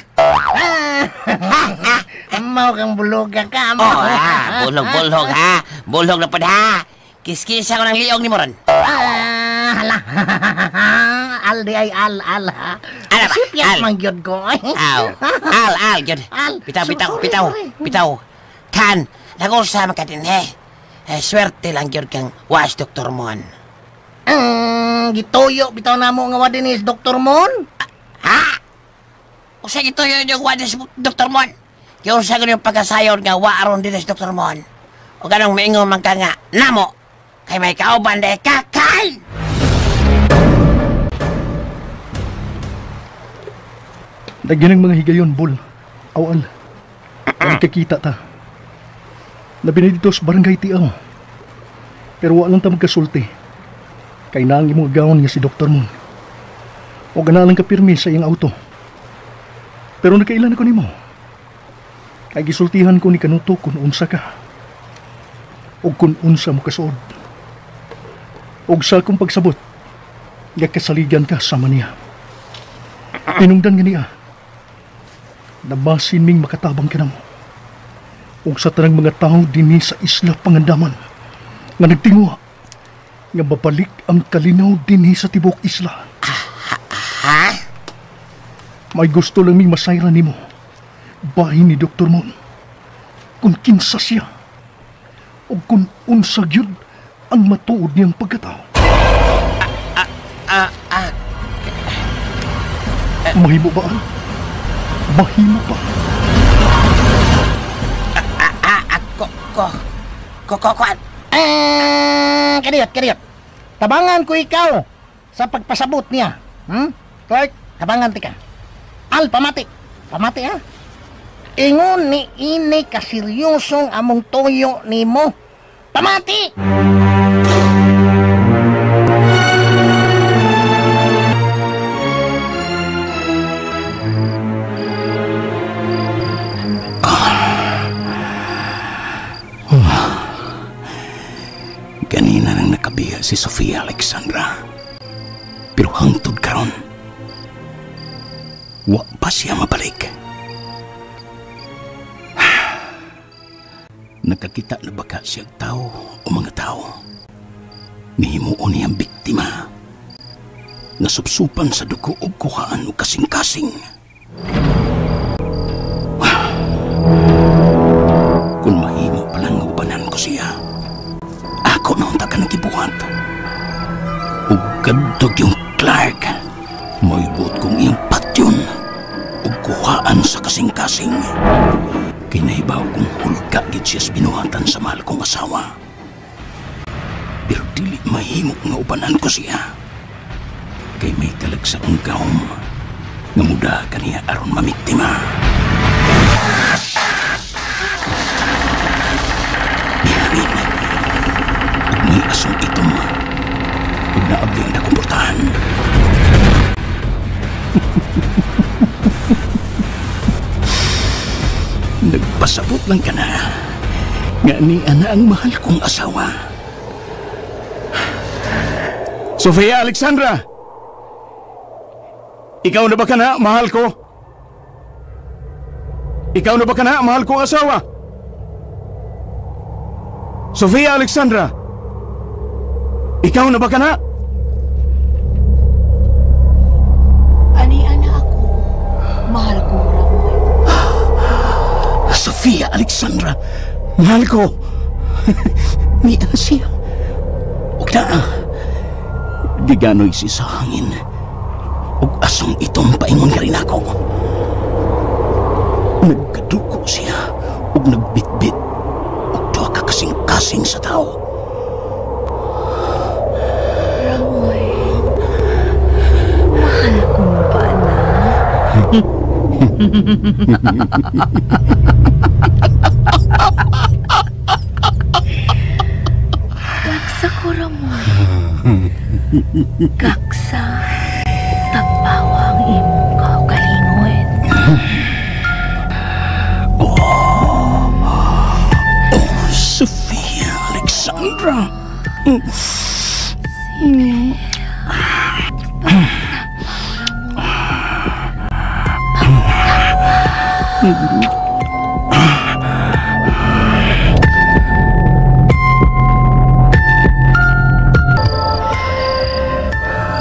Amaw kang buluga ka, amaw. Oh, ha, bulog-bulog, ha. Bulog na pad, ha. Kiskisa ko ng liog ni Moron. Hala. Al di ay, al, al, ha. Ala ba? Sipyat Al. man gyud ko. Aw. Al, al, gyud. Al. Bitaw, bitaw, Sorry, bitaw, sorry. bitaw. Kan, nag-usa man ka din, he. Eh, swerte lang gyud kang was Dr. Mon. Gituyo, bitaw na mo nga wa din is Dr. Mon. Ha? Usa gituyo yung wa din si Dr. Mon. Yung sa ganyan pagkasayon nga wa aron din si Dr. Mon. O ganong maingon man ka nga, namo, kay may kauban dahil kakay! Nagyan ang mga higayon, Bol. Awal. Nagkakita ta. Labi na dito sa barangay Tiaw. Pero wala lang ta magkasulti. Kay naang imong gawon nga si Dr. Mon. O ganalang ka pirmi sa iyang auto. Pero nakailan ako nimo. Kay gisultihan ko ni Kanuto kung unsa ka. O kung unsa mo kasuod. Og sa akong pagsabot, nga kasaligan ka sama niya. Tinungdan nga niya. Nabasin ming makatabang ka namo. Og sa tanang mga tao dinhi sa Isla Pangandaman nga nagtinguha nga babalik ang kalinaw dinhi sa tibok isla. Ha? May gusto lang ming masayra nimo. Bahin ni Dr. Mon. Kung kinsa siya o kung unsa gyud ang matuod niyang pagkatao. Mahimo ba? Mahimo ba? Ko, ko. Kadiyot, kadiyot. Tabangan ko ikaw sa pagpasabot niya. Clark, tabangan ti ka. Al, pamati. Pamati, ha? Ingon ni ini kaseryosong among toyo nimo. Pamati! Ganina nang nakabiya si Sofia Alexandra. Pero hangtod karon, wa pa siya mabalik. Nakakita na baka siyang tao o mga tao. Nihimuon niyang biktima. Nasupsupan sa dugo o kuhaan o kasing-kasing. Kung mahimo palang ubanan ko siya, ako na unta ka nagibuhat. Ug kadtog yung Clark, may buot kong iyang patyon ug kuhaan sa kasing-kasing. Kinahibaw kong hulga gid siya sa binuhatan sa mahal kong asawa. Pero dili mahimo nga ubanan ko siya. Kay may kalag sa akong gahom nga muda kaniya aron mamiktima. Mihangin ug may asong itom ug naabli ang nakumportahan. Nagpasabot lang ka na nga ni ana ang mahal kong asawa. Sofia Alexandra! Ikaw na ba ka na, mahal ko? Ikaw na ba ka na, mahal kong asawa? Sofia Alexandra! Ikaw na ba ka na? Ani ana ako, mahal ko Ramon. Sofia Alexandra, mahal ko. Ni ana siya. Ug naa, giganoy si sa hangin. Ug asong itom paingon ka rin ako. Nagkaduko siya ug nagbitbit ug duha ka kasing-kasing sa tao. Ramoy, mahal kong bana. Gaksa ko, Ramoy. Gaksa. Tagpawa ang imong kaugalingon. Oh, Sofia Alexandra. Sige.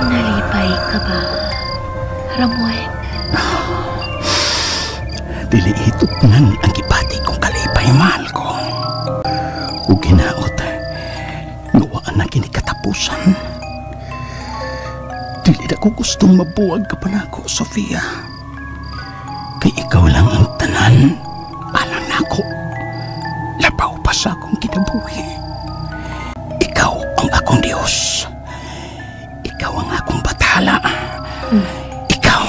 Nalipay ka ba, Ramon? Dili hitutnan ang gipati kong kalipay, mahal ko. Ug hinaot, ngawaan na kini katapusan. Dili na ko gustong mabuwag ka pa nako, Sofia. Kay ikaw lang ang tanan, alang nako. Labaw pa sa akong kinabuhi. Ikaw ang akong Diyos. Ikaw ang akong bathala. Ikaw.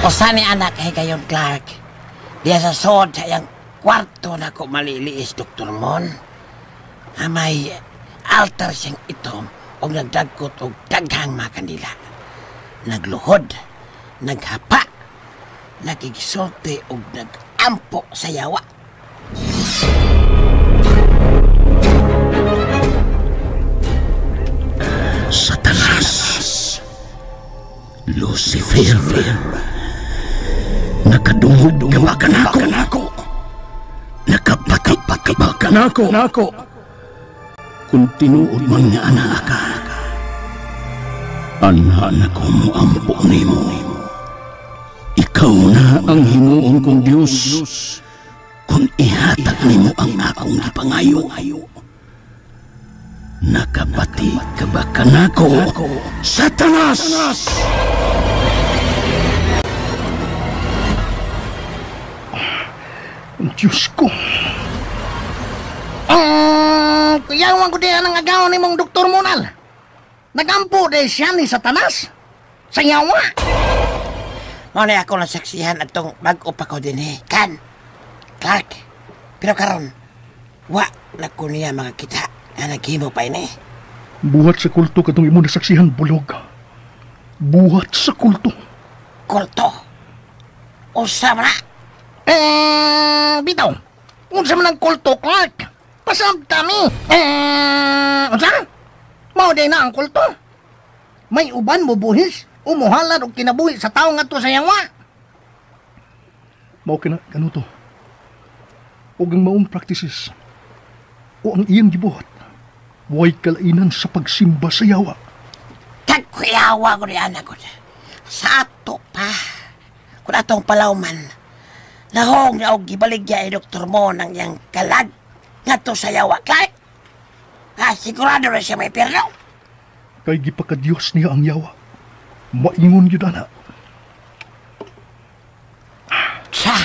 Usa ni anak kay gayon, Clark. Diya sa sod sa iyang kwarto na ko maliliis, Dr. Mon. May altar siyang itom og nagdagkot og daghang mga kandila. Nagluhod, naghapa, nakigisulti og nagampo sa yawa. Satanas, Lucifer, nakadungog ka ba kanako? Nakapati ka ba kanako? Kung tinuod man nga ana ka, ana na ko mo ampo nimo. Ikaw na ang himuon kong Diyos kung ihatag nimo ang akong gipangayo. Nakabati ka ba kanako, Satanas? Diyos ko. Kuyawan ko diyan ang agaw ni mong Doktor Monal. Nagampo dahil siya ni Satanas. Sa yawa. Muna ako nasaksihan at tong bago pa ko din eh. Kan, Clark, pero karon, wa na ko niya makakita. Nga naghimo pa ini. Buhat sa kulto katong imo nasaksihan, Bulog. Buhat sa kulto. Kulto? Unsa man na? Bitaw. Unsa man ang kulto, Clark? Pasabta mi. Unsa? Mao day na ang kulto. May uban mo buhis, umuhalan og kinabuhi sa tawo ngadto sa yawa. Mao kina kanuto. Og ang maong practices o ang iyang gibuhat, way kalainan sa pagsimba sa yawa. Tagkuyawa ko ni anak ko. Sa ato pa, kung atong palawman, nahong na og gibaligya ay doktor mo ng iyang kalag ngadto sa yawa, Clark. Ah, sigurado na siya may pirno. Kay gipakadiyos niya ang yawa. Maingon yun, ana. Sa?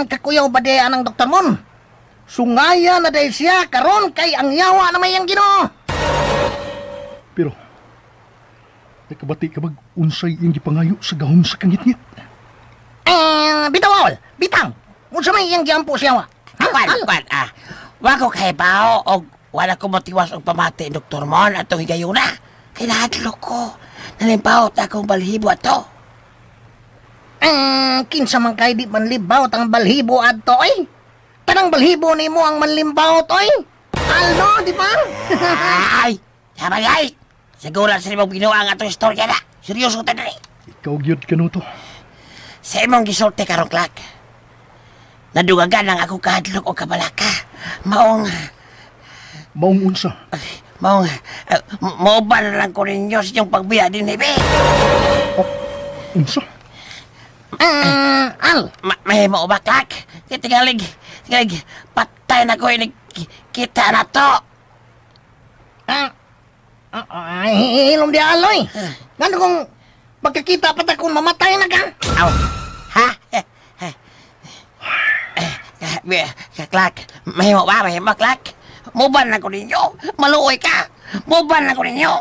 Kakuyaw ba di anang Dr. Mon? Sungaya na day siya karon kay ang yawa na may ang Ginoo. Pero, nakabati ka bag unsay iyang gipangayo sa gahom sa kangitngit? Bitaw, awal. Bitang. Unsa may iyang giampo sa yawa? Kwan, ah. Wa ko kay bao og wala ko motiwas og pamati Dr. Mon atong higayuna. Kay nahadlok ko. Nalimbawot akong balhibo ato. Kinsa man kay di manlimbawot ang balhibo adto oy. Tanang balhibo nimo ang manlimbawot oy. Aldo, di ba? Ay, sabay ay. Siguro sa imong Ginoo ang atong istorya na. Seryoso ta diri. Ikaw gyud kanuto. Sa imong gisulti karon, Clark. Nadugagan ang akong kahadlok o kabalaka. Maong unsa? Maong mauban na lang ko ninyo sa inyong pagbiya din, Ibe. Oh, unsa? Al! May mao ba, Clark? Tingalig, patay na ko ini kita na to. Hilom di aloy. Ngano kung pagkakita pa ta kung mamatay na ka? Aw, ha? Clark, mahimo ba? Mahimo, Clark? Muban na ko ninyo. Maluoy ka. Muban na ko ninyo.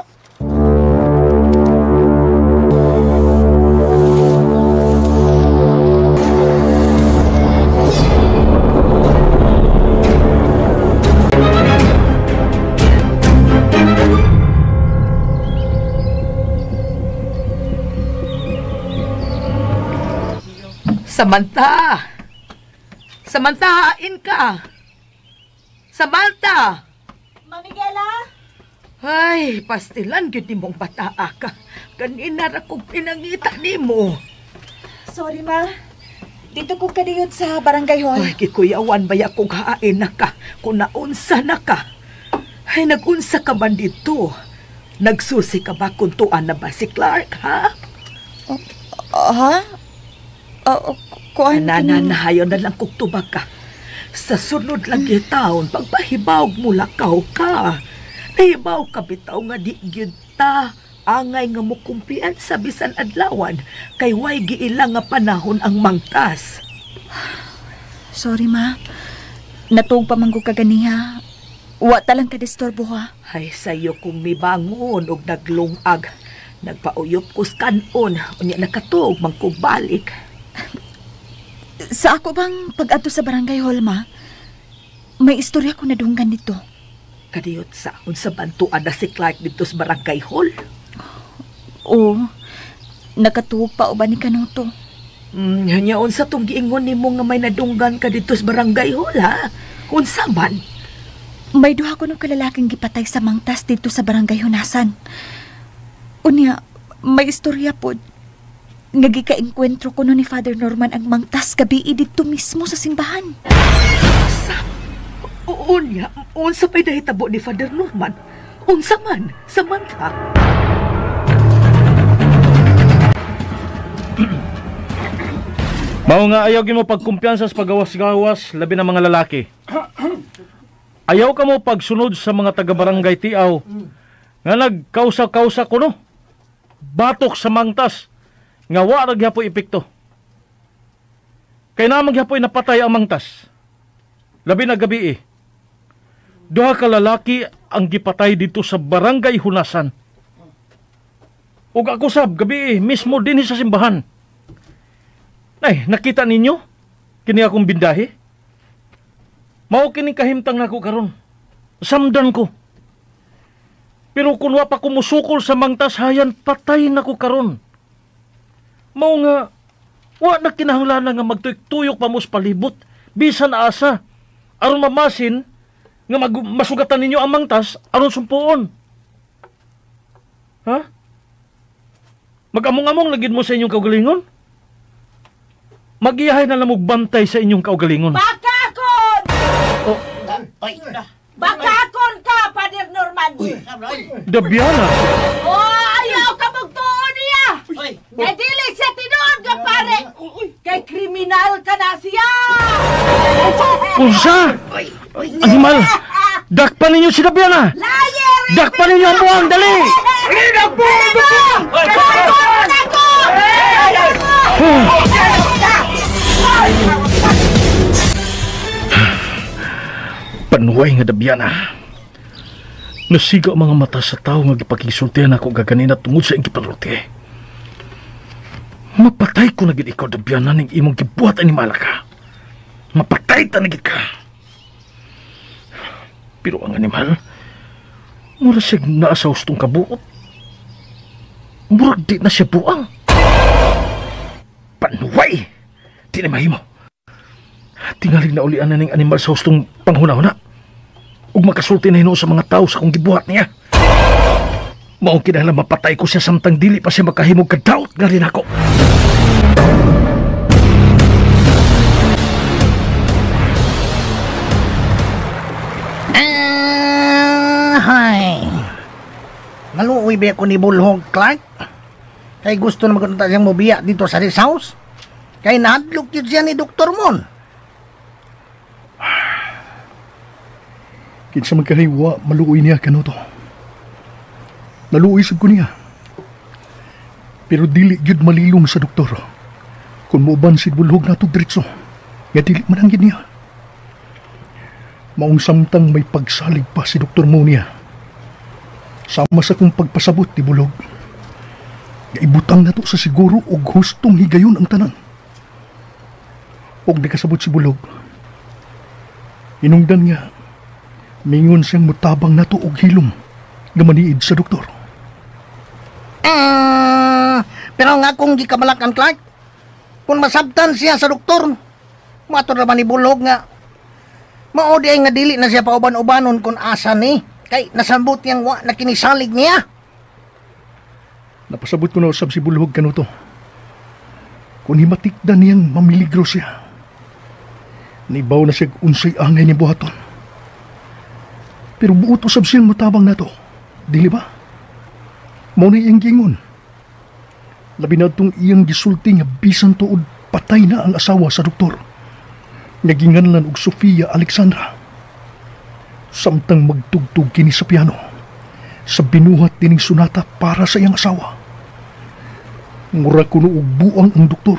Samantha! Samantha, hain ka! Samantha! Mamigela? Ay, pastilan gyud nimong bataa ka. Ganina ra kong pinangita nimo. Sorry, ma. Dito ko kadiyot sa barangay hall. Ay, gikuyawan baya kong hain na ka. Kung naunsa na ka. Ay, nagunsa ka man dito. Nagsusi ka ba kung tuan na ba si Clark, ha? Ha? Kuan Nananahayon na lang kung tubag ka. Sa sunod lang taon, pagpahibawg mo lakaw ka. Nahibaw ka bitaw nga di gyud ta. Angay nga mukumpian sa bisan adlawan, kay way giila nga panahon ang mangtas. Sorry, ma. Natuog pa man ko kaganiha. Wa ta lang ka-disturbo, ha? Ay, sayo kong mibangon og naglungag. Nagpauyop ko sa kanon, unya nakatuog man ko balik. Sa ako bang pag-adto sa barangay hall, ma? May istorya ko nadunggan dito. Kadiyot sa unsa bantuan na si Clark dito sa barangay hall? Oo. Nakatuog pa uban ni Kanuto. Nya unsa tong giingon nimo nga may nadunggan ka dito sa barangay hall, ha? Unsa man? May duha ko ng kalalaking gipatay sa mangtas dito sa barangay Hunasan. Unya, may istorya pod. Nagika-engkwentro ko no ni Father Norman ang mangtas gabi dito mismo sa simbahan. Sa? Unya, unsa pa'y nahitabo ni Father Norman? Unsa man, Samantha? Mao nga ayaw gimo pagkumpiyansa sa pagawas-gawas labi na mga lalaki. Ayaw ka mo pagsunod sa mga taga-barangay Tiaw nga nagkausa-kausa kuno. Batok sa mangtas nga wa ra gyapoy epekto. Kay naman gyapoy napatay ang mangtas. Labi na gabi eh. Duha ka lalaki ang gipatay dito sa barangay Hunasan. Ug ako sab gabi eh, mismo dinhi sa simbahan. Ay, nakita ninyo? Kini akong bindahi? Mao kining kahimtang nako karon. Samdan ko. Pero kung wa pa ko musukol sa mangtas hayan, patay na ko karon. Mao nga, wa na kinahanglan nga magtuyok-tuyok pa mo sa palibot, bisan asa, aron mamasin, nga masugatan ninyo ang mangtas, aron sumpuon. Ha? Mag-among-among lagid mo sa inyong kaugalingon? Magiyahay na lang bantay sa inyong kaugalingon. Bakakon! Oh. Bakakon ka, Father Norman! Dabiana! Oh, ayaw ka magtuon niya! Kay dili siya tinuod ka, pare! Kay kriminal ka na siya! Unsa? Animal! Dakpan ninyo si Dabiana! Liar! Dakpan ninyo ang buwang! Dali! Panuway nga Dabiana. Nasiga ang mga mata sa tao nga gipakisultihan ako gaganina tungod sa iyang gipanulti. Mapatay ko na gid ikaw, Dabiana, ning imong gibuhat animala ka. Mapatay ta na gid ka. Pero ang animal, mura siya naa sa hustong kabuot. Murag di na siya buang. Panuway! Di na mahimo. Tingalig na ulian na ning animal sa hustong panghuna-huna. Ug makasulti na hinuon sa mga tao sa kong gibuhat niya. Maong kinahanglan mapatay ko siya samtang dili pa siya makahimog kadaot nga rin ako. Hay. Maluoy ba ako ni Bulhog, Clark? Kay gusto na magkunta siyang mobiya dito sa rest house. Kay nahadlok yun siya ni Dr. Mon. Kinsa man kaniwa, maluoy niya kanuto. Naluoy sab ko niya. Pero dili gyud malilong sa doktor. Kung muuban si Bulhog nato diretso, nga dili man ang niya. Maong samtang may pagsalig pa si Dr. Mo niya. Sama sa kong pagpasabot ni Bulhog. Nga ibutang nato sa siguro og hustong higayon ang tanan. Og nakasabot si Bulhog. Inungdan nga, mingon siyang mutabang nato og hilom nga maniid sa doktor. Pero nga kung gikabalakan, Clark, kung masabtan siya sa doktor, mato naman ni Bulhog nga mao di ay nga dili na siya pauban-ubanon kung asa ni, kay nasambot niyang wa na kinisalig niya. Napasabot ko na usab si Bulhog kanuto. Kung himatikda niyang mamiligro siya, nibaw na siya unsay angay ni buhaton. Pero buot usab siyang matabang nato, dili ba? Mao ni iyang giingon. Labi na itong iyang gisulti nga bisan tuod patay na ang asawa sa doktor. Naginganlan og Sofia Alexandra. Samtang magtugtog kini sa piano, sa binuhat dining sonata para sa iyang asawa. Mura kuno og buang ang doktor.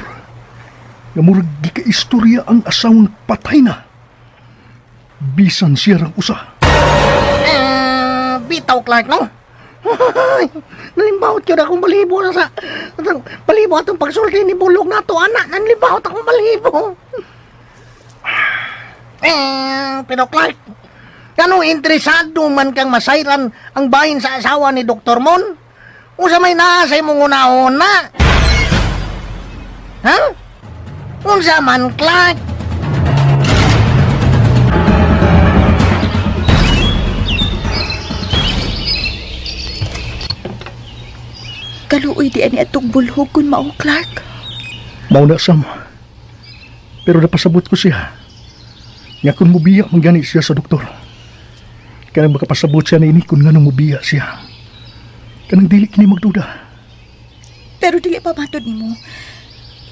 Nga murag gikaistorya ang asawang patay na. Bisan siya rang usa. Bitaw, Clark, no? Nalimbawot yun akong balibo na sa... Balibo atong pagsulti ni Bulog na to, anak. Nalimbawot akong balibo. Pero Clark, kanong interesado man kang masayran ang bahin sa asawa ni Dr. Mon? Unsa may naa sa imong una-una? Ha? Unsa man, Clark? Kaluoy di ani atong bulhog kun mao, Clark. Mao na, Sam. Pero napasabot ko siya. Nga kung mubiya, manggani siya sa doktor. Kanang makapasabot siya na ini kung nganong mubiya siya. Kanang dili kini magduda. Pero dili pa matod nimo.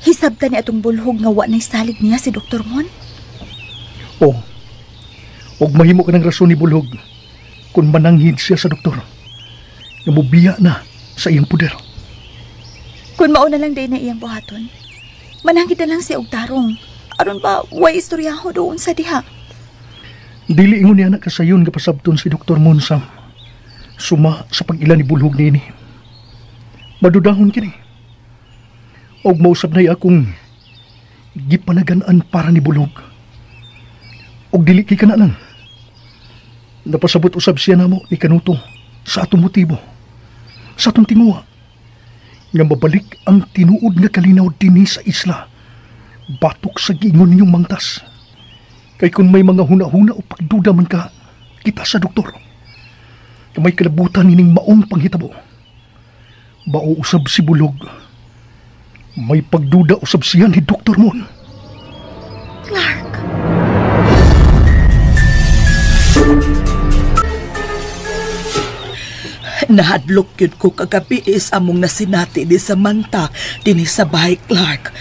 Hisabta ni atong bulhog nga wa nay salig niya si Dr. Mon. Oh. Og mahimo ka ng rason ni Bulhog kung mananghid siya sa doktor. Nga mubiya na sa iyang puder. Kung mao na lang day na iyang buhaton, mananghid na lang siya og tarong. Aron ba way istoryaho doon sa diha? Dili ingon niya na kasayon nga pasabton si Dr. Mon, Sam. Suma sa pag-ila ni Bulhog niini. Madudahon kini. Og mausab na akong gipanagan-an para ni Bulhog. Og dili kay kana lang. Napasabot usab siya namo ni Kanuto sa atong motibo, sa atong tinguha, nga mabalik ang tinuod nga kalinaw dinhi sa isla, batok sa giingon ninyong mangtas. Kay kung may mga huna-huna o pagduda man ka, kita sa doktor, nga may kalabutan ining maong panghitabo. Bao usab si Bulog, may pagduda usab siya ni Dr. Mon. Clark! Nahadlok yun ko kagabi is among nasinati ni Samantha dinhi sa bahay, Clark.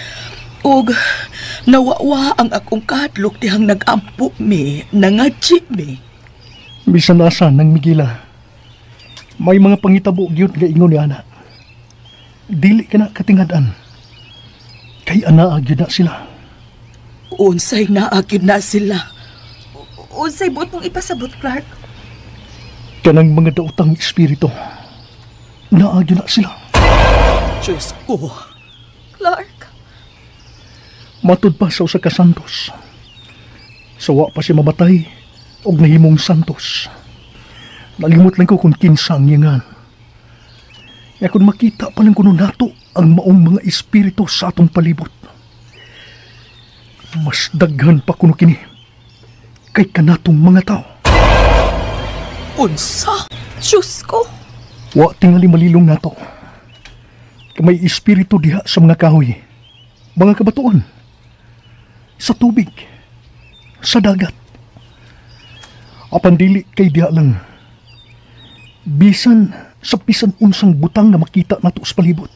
Ug nawawa ang akong kahadlok dihang nag-ampo mi, nangadji mi. Bisan asa nang Migila, may mga pangitabo gyud nga ingon ni ana. Dili ka na katingad-an. Kay anaa gyud na sila. Unsay naa gyud na sila? Unsay buot mong ipasabot, Clark? Kanang mga daotang espiritu, naa gyud na sila. Diyos ko. Clark. Matud pa sa usa ka santos. Sawa pa siya mamatay og nahimong santos. Nalimot lang ko kung kinsa ang iyangan. Kaya kung makita pa lang kuno nato ang maong mga espiritu sa atong palibot, mas daghan pa kuno kini kay kanatong mga tao. Unsa? Diyos ko! Wa tingali malilong nato. May espiritu diha sa mga kahoy, mga kabatuan, sa tubig, sa dagat. Apan dili kay diha lang. Bisan sa bisan unsang butang na makita nato sa palibot,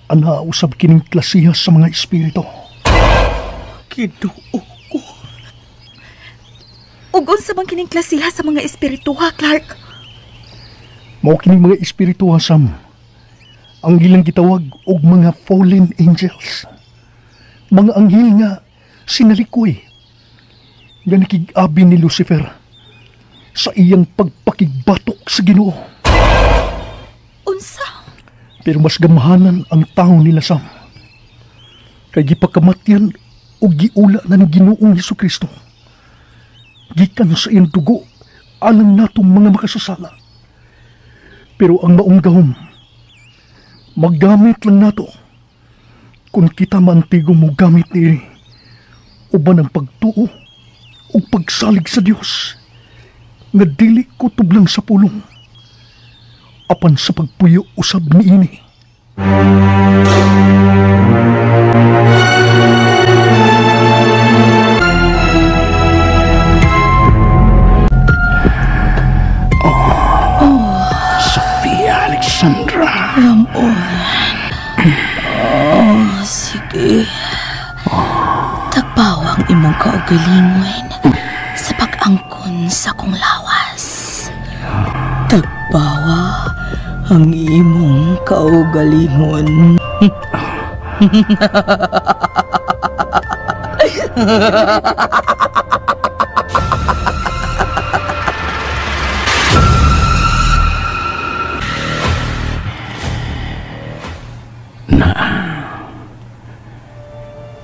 ana usab kining klasiha sa mga espiritu. Ginoo ko. Ug unsa man kining klasiha sa mga espiritu ha, Clark? Mao kining mga espiritu ha, Sam. Ang ilang gitawag og mga fallen angels. Mga anghel nga sinalikoy, nga nakig-abi ni Lucifer sa iyang pagpakigbatok sa Ginoo. Unsa? Pero mas gamhanan ang tao nila, Sam. Kay gipakamatyan o giula na ng Ginoong Hesukristo. Gikan sa iyang dugo alang natong mga makasasala. Pero ang maong gahom, maggamit lang nato kung kita mantigo mo gamit niini uban ang pagtuo o pagsalig sa Dios nga dili kutob lang sa pulong apan sa pagpuyo usab niini. Sophia Alexandra. Ramon. Oh, sige. Tagpawang imong kaugalingon sa pag-angkon sa kong lawas. Tagpawa ang imong kaugalingon.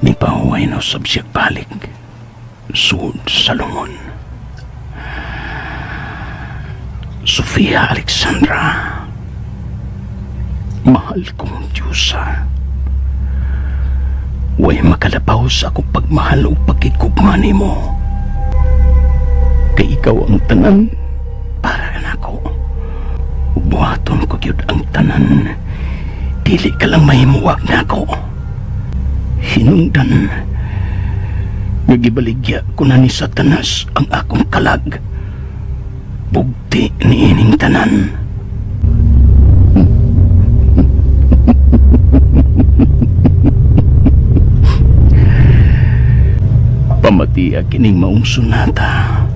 Ni pahuway na usab siya balik sud sa lungon. Sophia Alexandra, mahal kong Diyosa. Way makalabaw sa akong pagmahal o pagkikugma nimo. Kay ikaw ang tanan para nako. Buhaton ko gyud ang tanan. Dili ka lang mahimuwag nako. Hinungdan nga gibaligya ko na ni Satanas ang akong kalag. Bugti ni ining tanan. Pamatiya kining maong sunata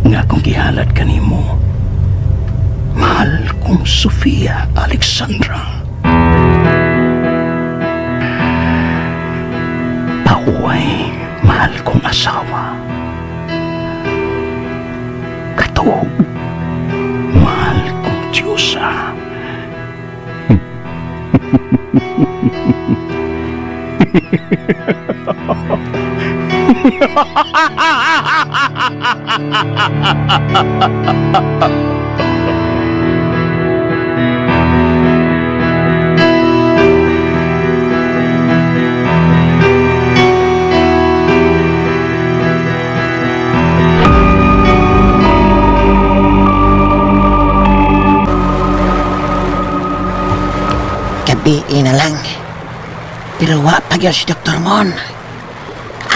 nga akong gihalad kanimo, mahal kong Sophia Alexandra. Pahuway, mahal kong asawa. Katuog, mahal kong Diyosa. Gabi na lang. Pero wa pa gyud si Dr. Mon.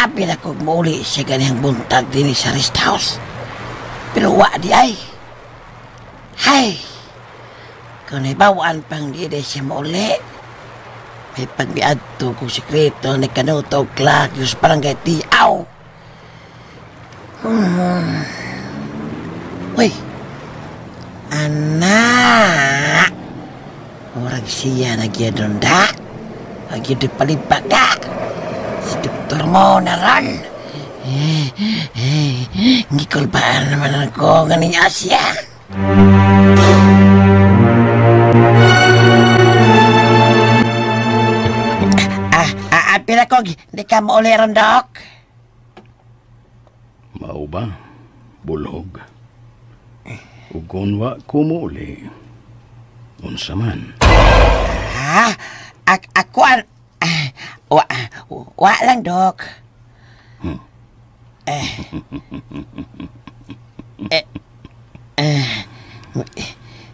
Abi na kog muuli siya ganihang buntag din sa rest house. Pero wa di ay. Hay! Kung naibawaan pang di di siya mauli. May pagbiadto kong sikreto ni Canuto Clark yung sa barangay Tiaw. Uy! Anak! Murag siya nagyadon da. Nagyadon palibag da. Si Doktor mo naran. Gikulbaan naman ako ganing Asya. Pila ko, di ka mauli ron, Dok. Mao ba, Bulhog? Ug kung wa ko mauli, unsa man? Ha? Ako ang... Wa lang, Dok.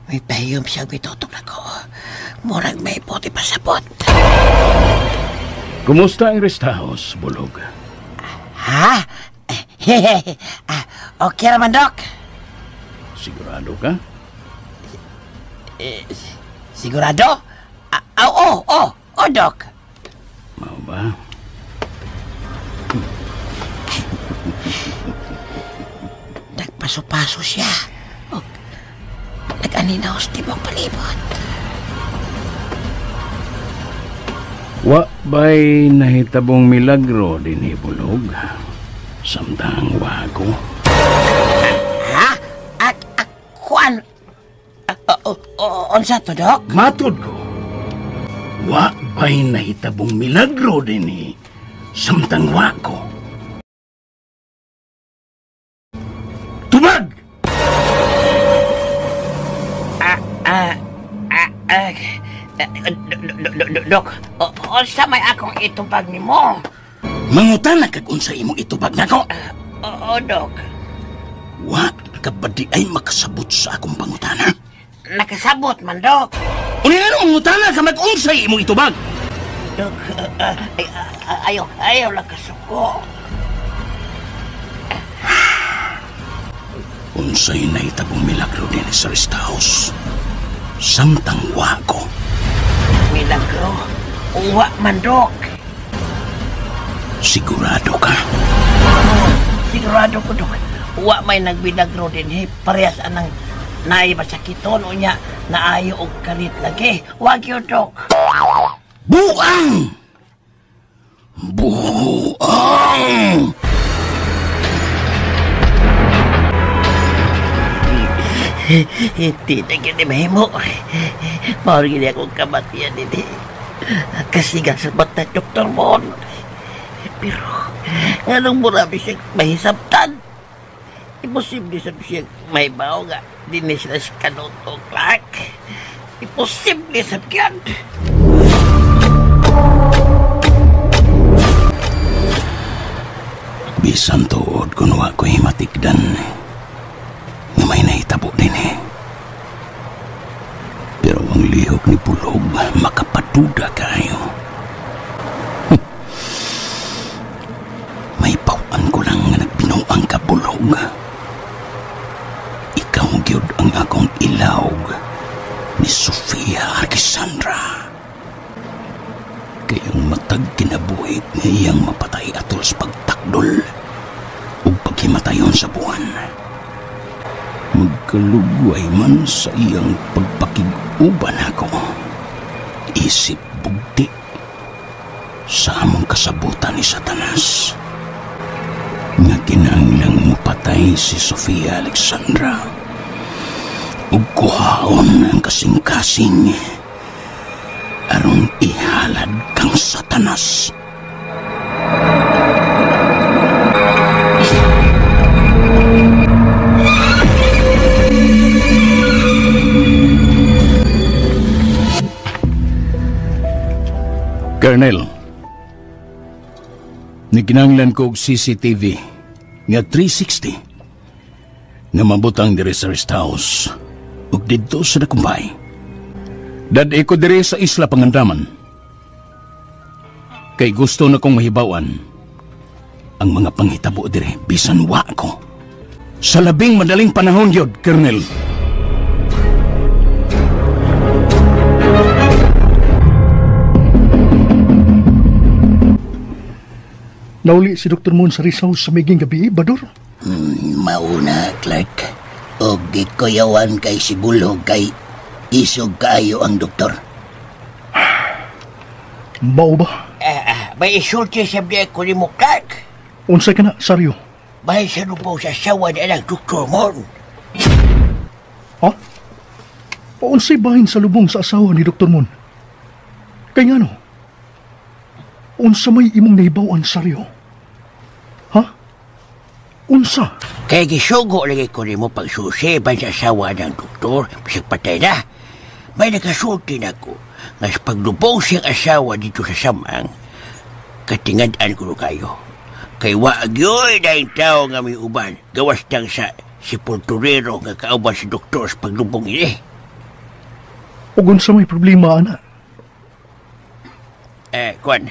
May pahiyom siya bitutok na ko. Murag may puti pasabot. Kumusta ang rest house, Bulhog? Ha? Okay naman, Dok. Sigurado ka? Sigurado? Oo, Dok. Mao ba? Nagpaso-paso siya. Nag-aninaw sa tibok palibot. Wa ba'y nahitabong milagro din ni Bulhog? Samtang wago. Ha? Akuan? Unsa to, Dok? Matod ko. Wa ba'y nahitabong milagro din ni samtang wago? Tubag! Dok, unsa may akong itubag nimo? Mangutan na kag unsa imong itubag nako. Oo, Dok. Wa ka ba di ay makasabot sa akong pangutana? Nakasabot man, Dok. Unya ano mangutana ka mag-unsa imong itubag? Dok, ayaw lang kasuko. Unsay nahitabong milagro din sa rest house? Samtang wa ko. Milagro? Uwa man, Dok. Sigurado ka? Sigurado ko, Dok. Uwa may nagbilagro din. Hey, parehas anang naay masakiton o niya naayo og kalit lagi. Wag yun, Dok. Buang! Buang! Hindi na gini mahimo. Mauro gini akong kamatian din. Kasigang sa mata, Dr. Mon. Pero, nganong murami siyang mahisabtan? Imposible sa siyang may bao nga. Di ni sila si Canuto Clark. Imposible sa yan. Bisan tuod kung wa ko'y matigdan nga may nahitabo din eh. Pero ang lihok ni Bulhog makapaduda kayo. May pawaan ko lang nga nagbinuang ka, Bulhog. Ikaw gyud ang akong ilawg ni Sofia Alexandra. Kayong matag kinabuhi nga iyang mapatay atol sa pagtakdol ug paghimatayon sa buwan. Magkalugway man sa iyang pagpakig-uban ako. Isip bugti sa among kasabutan ni Satanas. Nga kinahanglang mupatay si Sofia Alexandra ug kuhaon ang kasing-kasing aron ihalad kang Satanas. Colonel, nikinanglan ko og CCTV nga 360 nga mabutang diri sa rest house ug didto sa Dakumbay. Dad-i ko diri sa Isla Pangandaman. Kay gusto na kong mahibawan ang mga panghitabo diri bisan wa ko. Sa labing madaling panahon yod, Colonel. Nauli si Dr. Moon sa Rizal sa miging gabi, Bador. Mauna, Clark. O gikuyawan kay si Bulhog kay isog kaayo ang doktor. Mao ba? May isulti sa biya ko ni mo, Clark. Unsay ka na, Saryo? Bahay sa lubong sa asawa ni anak Dr. Moon. Ha? Unsay bahin sa lubong sa asawa ni Dr. Moon? Kay ngano? Unsa may imong nahibaw-an, Saryo? Ha? Unsa? Kay gisugo lagi ko nimo pagsusi ban sa asawa ng doktor, bisag patay na. May nakasulti na ko nga sa paglubong siyang asawa dito sa Samang, katingad-an ko kayo. Kay waag yun na yung tao nga may uban, gawas nang sa sepulturero nga kauban si doktor sa paglubong ini. Ug unsa may problema, ana? Kwan.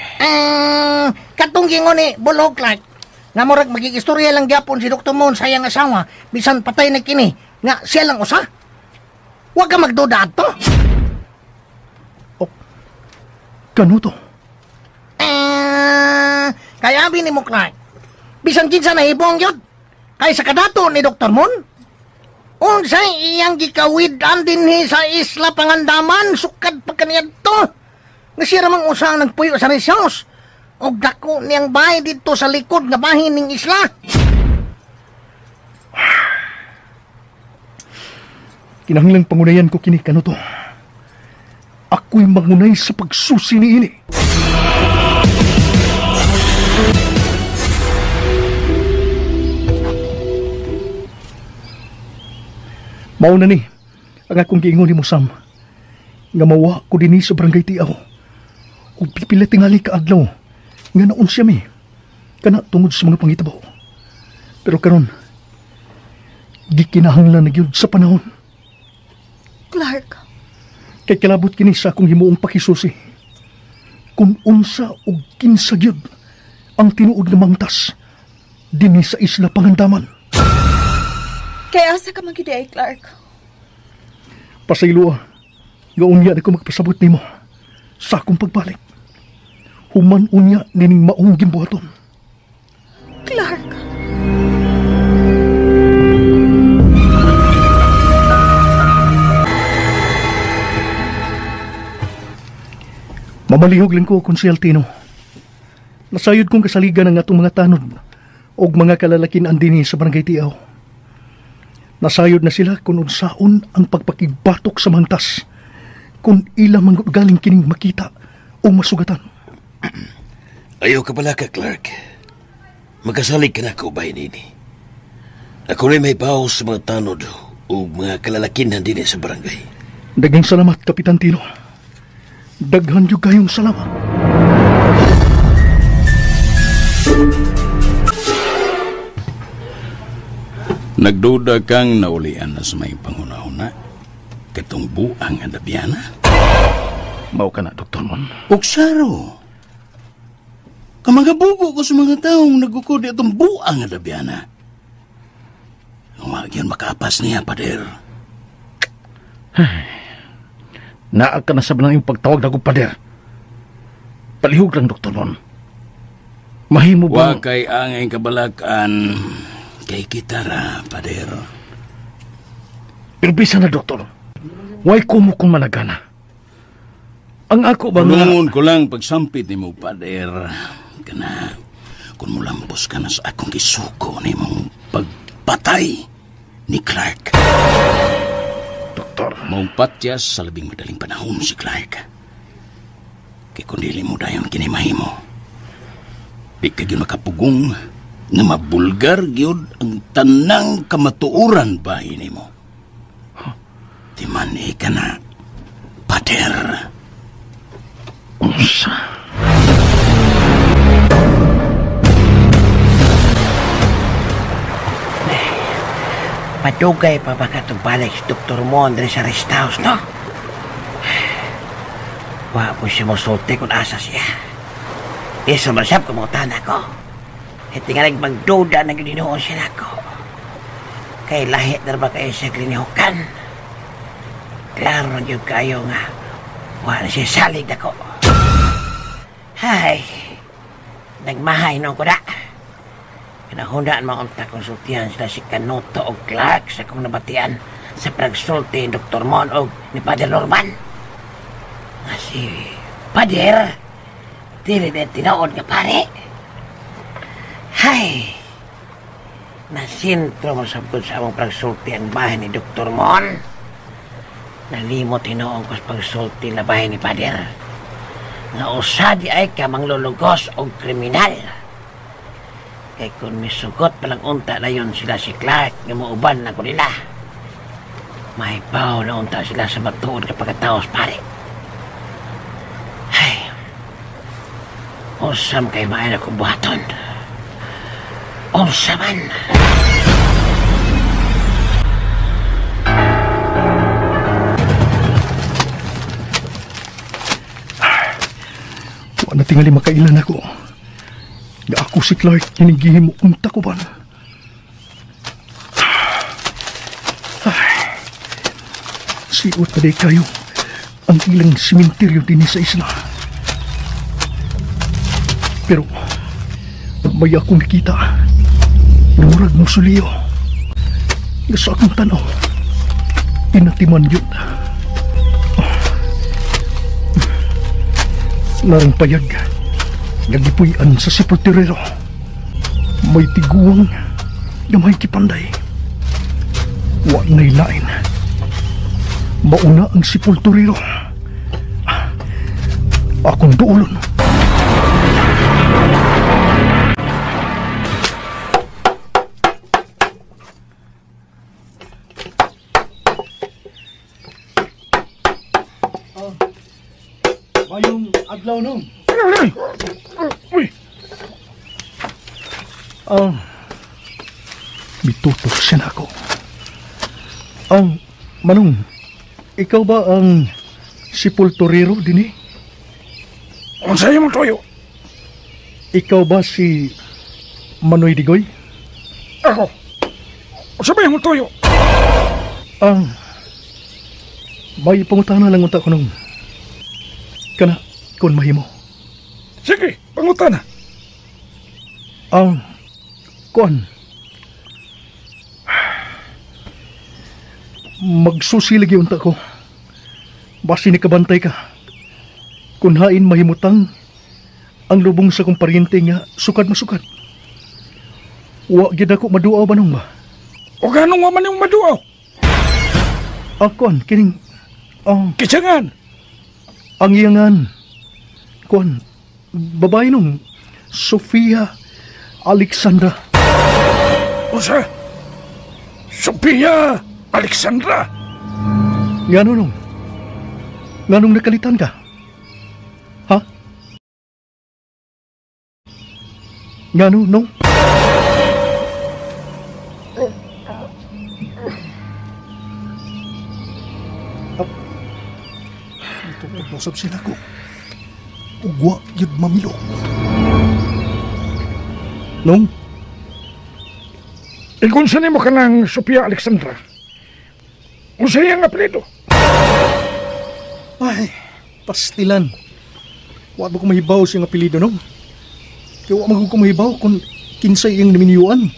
Katong gingon ni Bulhog, Clark, nga murag magigistorya lang gyapon si Dr. Moon sa iyang asawa, bisan patay na kini, nga siya lang usa. Huwag ka magduda ato. Oh, kanuto? Kaya abi ni mo, Clark, bisan kinsa nahibong yun, kay sa kadato ni Dr. Moon, unsay iyang gikawid-an dinhi sa Isla Pangandaman, sukad pa kaniadto. Nga siya ramang usang nagpuyo sa rest house. Og dako niyang bahay dito sa likod nga bahin ning isla. Kinahanglang pangunayan ko kini kanuto. Ako'y mangunay sa pagsusi niini. Mauna ni ang akong giingon ni mo, Sam, nga mawa ko dinhi sa barangay Tiaw. Ug pipila tingali ka adlaw nga naon siya mi kana tungod sa mga pangitabo. Pero karon gikinahanglan na gyud sa panahon. Clark, kay kalabot kini sa akong himuong pakisusi kung unsa og kinsa gyud ang tinuod nga mangtas dinhi sa Isla Pangandaman. Kay asa ka man gyud ay, Clark? Pasayloa nga unya na ko magpasabot nimo sa akong pagbalik. Human unya nining maong gimbuhaton. Clark. Mamalihog lang ko, Konsehal Tino. Nasayod kong kasaligan ang atong mga tanod og mga kalalakin-an dinhi sa barangay Tiaw. Nasayod na sila kung unsaon ang pagpakigbatok sa mangtas kung ila man galing kining makita o masugatan. Ayaw ka pala ka, Clark. Magkasalig ka na ko ba ini? Ako rin may baw sa mga tanod o mga kalalakinan din sa barangay. Daghang salamat, Kapitan Tino. Daghan yun kayong salamat. Nagduda kang naulian na sa may panghuna-huna. Katong buang ang dabyana. Mao ka na, Dr. Mon. Uksaro. Kamagabugo ko sa mga taong nagukod itong buang ang dabyana. Huwag yun makapas niya, pader. Naa ka na sa ng iyong pagtawag na ko, pader. Palihog lang, Dr. Mon. Mahimo ba? Wa kay angay kabalakan kay kitara, pader. Pero bisa na, Doktor. Way kumo kung managana. Ang ako ba nga... Lungon ko lang pagsampit ni mo, pader. Kana, kung mulampos ka na sa akong gisuko ni mong pagpatay ni Clark. Doktor. Mong patyas sa labing madaling panahon si Clark. Kay kung dili mo dayon kinimahimo, di ka gyud makapugong nga mabulgar gyud ang tanang kamatuoran ba nimo. Di man ka na, pader. Unsa? Padugay pa ba katong balik si Dr. Mon diri sa rest house, no? Wa po siya mosulti kung asa siya. Isa man siya kumutan ako. Hitingalig magduda na gininuon siya nako. Kay lahi na ba kayo siya klinihukan? Klaro na gyud kayo nga wa na siya salig nako. Hay, nagmahay noon ko na. Kinahundaan maunta konsultihan sila si Canuto o Clark sa kong nabatian sa pagsulti ni Dr. Mon o ni Father Norman. Nga si Father, dili na tinuod nga pare. Hay, nasintro mo sabkod sa among pagsulti ang bahay ni Dr. Mon. Nalimot hinoon ko sa pagsulti na bahay ni Father. Nga usadi ay ka manglulugos o kriminal. Kay kung misugot palang unta na yun sila si Clark nga mauban na ko nila. Mahibaw na unta sila sa matuod kapag kataos, pare. Ay, usam kay maay na kong buhaton. Unsa man. Wa na tingali makailan ako. Nga ako si Clark, hinigihimo kong takuban. Ay, siot na day kayo ang ilang simenteryo din sa isla. Pero may akong nakita na murag musuliyo. Nga sa akong tanaw, inatiman yun. Larang payag, nagipuy-an sa sepulturero. May tiguang na may kipanday. Wa na'y lain. Mauna ang sepulturero. Akong duolon. Mayong adlaw nung. Uy! Mitutok siya na ako. Manong, ikaw ba ang sepulturero dinhi? Unsa imong tuyo? Ikaw ba si Manoy Digoy? Ako. Unsa ba imong tuyo? May pangutana lang unta ko nung. Kana kon mahimo. Sige, pangutana. Kuan. Magsusi lagi unta ko. Basi ni kabantay ka. Kun hain mahimutang ang lubong sa kong paryente nga sukad masukad. Wa gid ako maduaw ba nung ba? O ganong wa man yung maduaw? Kuan kining Kitsangan. Ang iyangan. Kuan babae nung Sofia Alexandra. Unsa? Sofia Alexandra? Ngano nung? Nganong nakalitan ka? Ha? Ngano nung? Ito sila ko. Ugwa yun mamilo. Nung? Ingon sa nimo ka ng Sofia Alexandra. Unsa iyang apelyido? Ay, pastilan. Wa ba ko mahibaw siyang apelyido, no? Kaya wa man ko mahibaw kung kinsay iyang naminiyuan.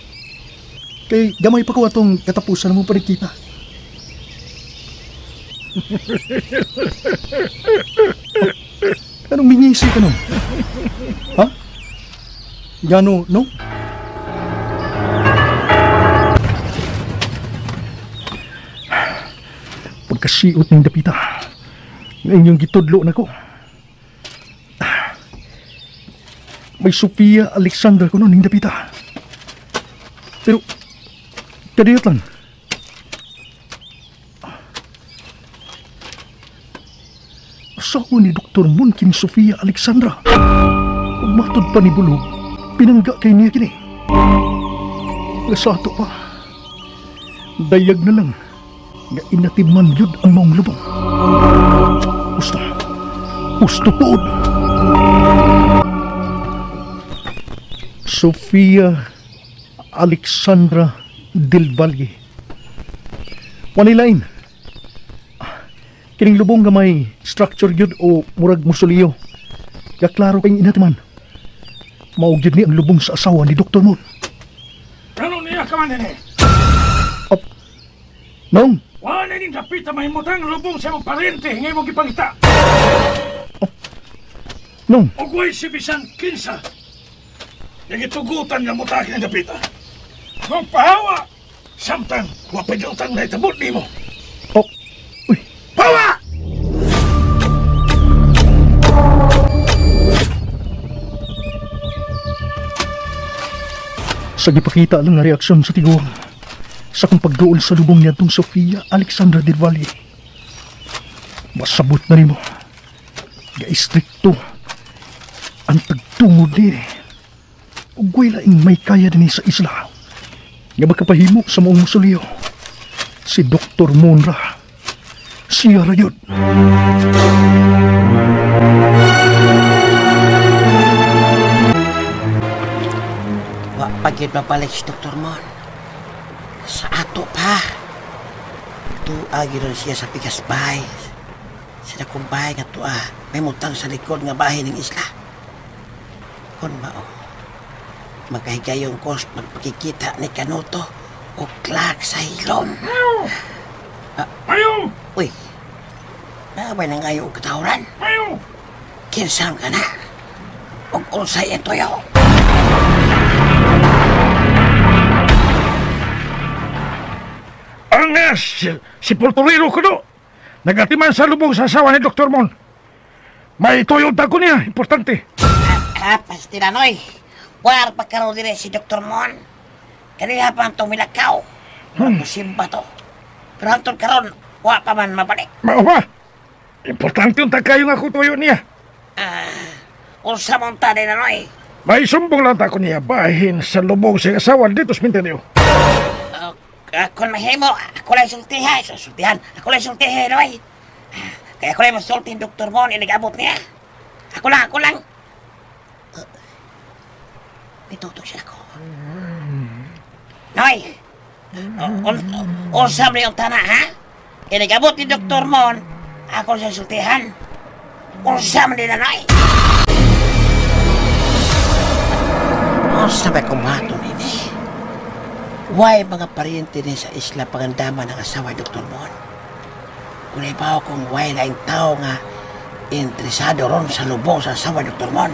Kay gamay pa ko atong katapusan mo panagkita. Anong mingisi ka nun? Ha? Gano, no? Pagkasiot ng dapita, ngayon yung gitudlo na ko. May Sofia Alexandra ko nun, yung dapita. Pero, kadiyot lang. Asawa ni Dr. Mon kini Sofia Alexandra. Ug matud pa ni Bulog, pinangga kay niya kini. Nga sa ato pa. Dayag na lang nga inatiman yun ang maong lubong. Usto. Usto tuod. Sofia Alexandra Del Valle. Wanilain. Kining lubong nga may structure yun o murag musoleo. Ya klaro kayong inatiman. Mao gyud ni ang lubong sa asawa ni Dr. Moon. Ano niya ka man ini? Nong? Wala ning dapita mahimutang lubong sa imong parente nga imong gipangita. Nong? Og way si bisan kinsa nga gitugutan nga mutaki ng dapita. Nung pahawa, samtang wa pa utang na itabot nimo. Oh, uy. Pahawa! Sa gipakita lang nga reaksyon sa tiguang sa kong pagduol sa lubong niya itong Sofia Alexandra Del Valle. Masabot na nimo. Ga-istrikto ang tagtungod ni. Ugway laing may kaya din sa isla nga makapahimo sa maong musoleo. Si Dr. Monra. Siya ra yun. Wa pa gyud mabalik si Dr. Mon. Sa ato pa. Tuwa gyud siya sa pikas bahay. Sa dakong bahay nga tuwa, may mutang sa likod nga bahay ng isla. Kun mao, magkahigayon ko magpakikita ni Canuto o Clark sa hilom. Ayo! Uy, naabay na ngayon og katawran. Ayo! Kinsam ka na. Og unsay ang tuyo. Ang si Pulturero ko do. Nagatiman sa lubong sa asawa ni Dr. Mon. May tuyong ko niya, importante. Pastilanoy. War pa karon dire si Dr. Mon. Kanina pa ang tumilakaw. Masimba to. Pero hangtod karon, wa pa man mabalik. Mao ba? Importante yung tagayo nga ko tuyo niya. Unsa mong tani na noy? May sumbong lang ta ko niya bahin sa lubong sa asawa dito sa minteryo. Kung mahimo, ako lang sultihan. Sultihan, ako lang sultihan, noy. Kaya ako lang masulti Dr. Mon, inigabot niya. Ako lang, ako lang. Nitutok siya ako. Noy! Unsa man yung tana, ha? Inigabot ni Dr. Mon, ako sa sultihan. Unsa man nila, Noy? Unsa ba kumato nini? Why mga paryente ni sa isla pangandaman ng asawa Dr. Mon? Kung ibaw kung why laing tao nga interesado ron sa lubong sa asawa Dr. Mon.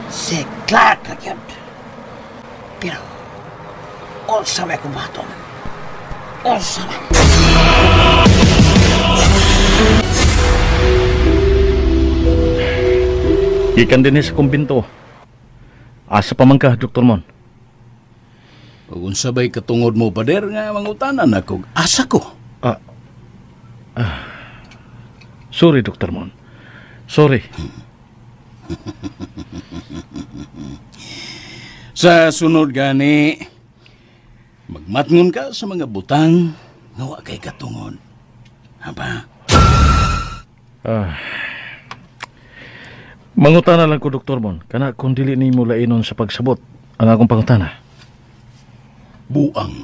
Si Clark na yun. Pero, unsa may kumaton? Unsa man? Gikan din sa kumbinto. Asa pa man ka, Dr. Mon? Ug unsa bay katungod mo, pader, nga mangutanan ako. Asa ko? Sorry, Dr. Mon. Sorry. Sa sunod gani, magmatngon ka sa mga butang nga wa kay katungod. Haba? Mangutana lang ko, Dr. Mon. Kana kung dili nimo lainon sa pagsabot ang akong pangutana. Buang.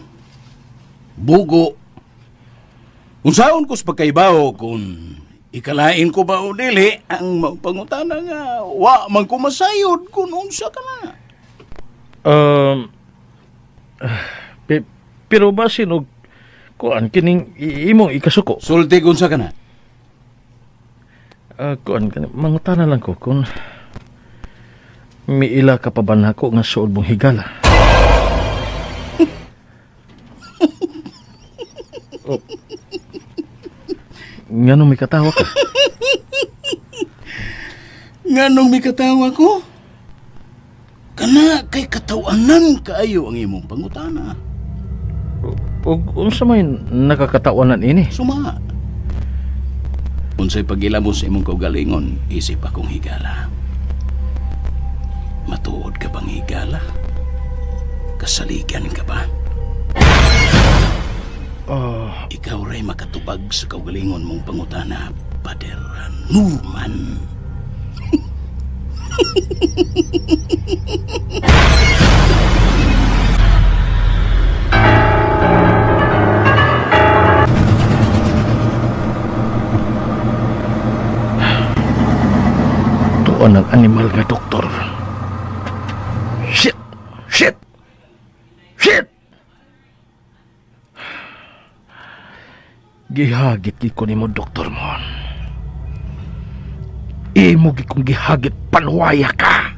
Bugo. Unsaon ko sa pagkaibaw kung ikalain ko ba o dili ang pangutana nga wa man ko masayod kung unsa ka na. Pero basin og kuan kining imong ikasuko. Sulti kung unsa ka na. Kuan kani mangutana lang ko kung miila ka pa ba nako nga suod mong higala. Oh. Nganong may katawa ka? Nganong may katawa ko? Kana kay katawanan kaayo ang imong pangutana. Ug unsa may nakakatawanan ini? Suma. Unsay pagila mo sa imong kaugalingon, isip akong higala. Matuod ka bang higala? Kasaligan ka ba? Ikaw ray makatubag sa kaugalingon mong pangutana, Pader Norman. Tuon ang animal nga doktor. Shit! Shit! Shit! Gihagit ko nimo, Doktor Mon. Imo gid kong gihagit, panwaya ka.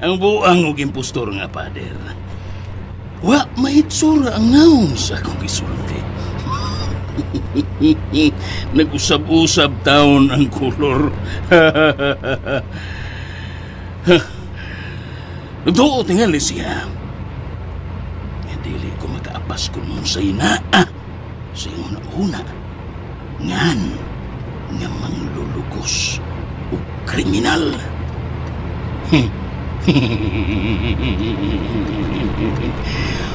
Ang buang og impostor nga, Pader. Wa mahitsura ang naong sa akong gisulti. Nag-usab-usab taon ang kolor. Nagtuo tingali siya. Dili ko makaapas ko nung sa inaa. Sa iyong una. Ngan nga manglulugos o kriminal.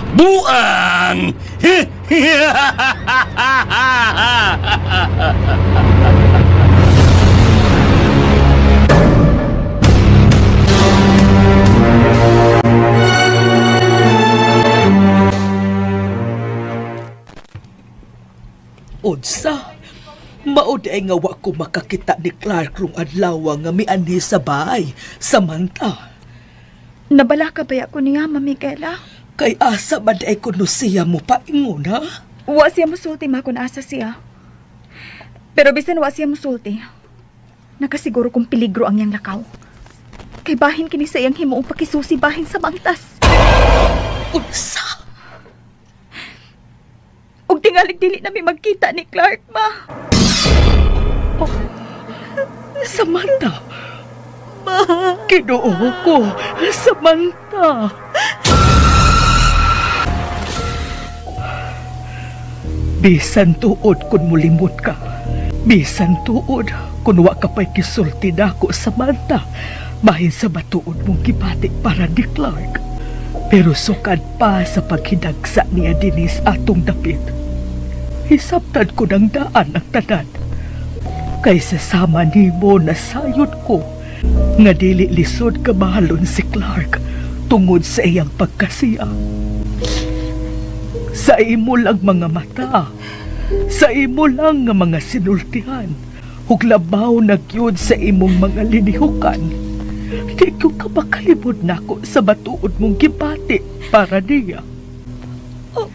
Buang! Unsa? Mao di ay nga wa ko makakita ni Clark rong adlaw nga mianhi sa bahay, Samantha. Nabala ka ba ako niya, Ma'am Micaela? Kay asa ba di ay kuno siya mo paingon, ha? Wa siya musulti, ma, kung asa siya. Pero bisan wa siya musulti, nakasiguro kong peligro ang iyang lakaw. Kay bahin kini sa iyang himuong pakisusi bahin sa mangtas. Unsa? Og tingalig dili nami magkita ni Clark, ma. Oh, Samantha. Ma. Kinuo ko, Samantha. Bisan tuod kun mulimot ka. Bisan tuod kun wa ka pa'y kisulti nako, Samantha. Bahin sa batuod mong gibati para ni Clark. Pero sukad pa sa paghidagsa niya dinis atong dapit. Hisabtan ko ng daan ang tanan. Kaysa sama nimo nasayod ko nga dili lisod kamahalon si Clark tungod sa iyang pagkasiya. Sa imo lang mga mata, sa imo lang nga mga sinultihan, ug labaw na gyud sa imong mga linihukan. Di ko ka makalimod nako sa batuod mong gibati para niya. Oh.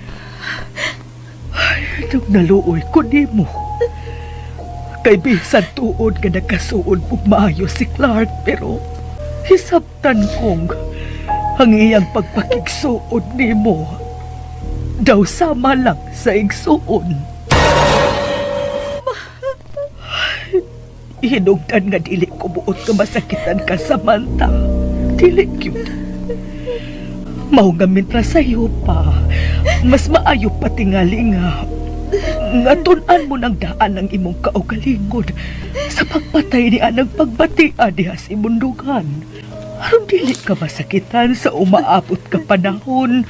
Ay, nung naluoy ko nimo. Kay bisan tuod nga nagkasuod og maayo si Clark, pero hisabtan kong ang iyang pagpakigsuod nimo daw sama lang sa igsuon. Hinugdan nga dili ko buot nga masakitan ka, Samantha. Dili gyud. Mao nga mintra sayo pa, mas maayo pa tingali nga tun-an mo ng daan ang imong kaugalingon sa pagpatay ni anang pagbatia diha sa imundugan. Aron dili ka masakitan sa umaabot ka panahon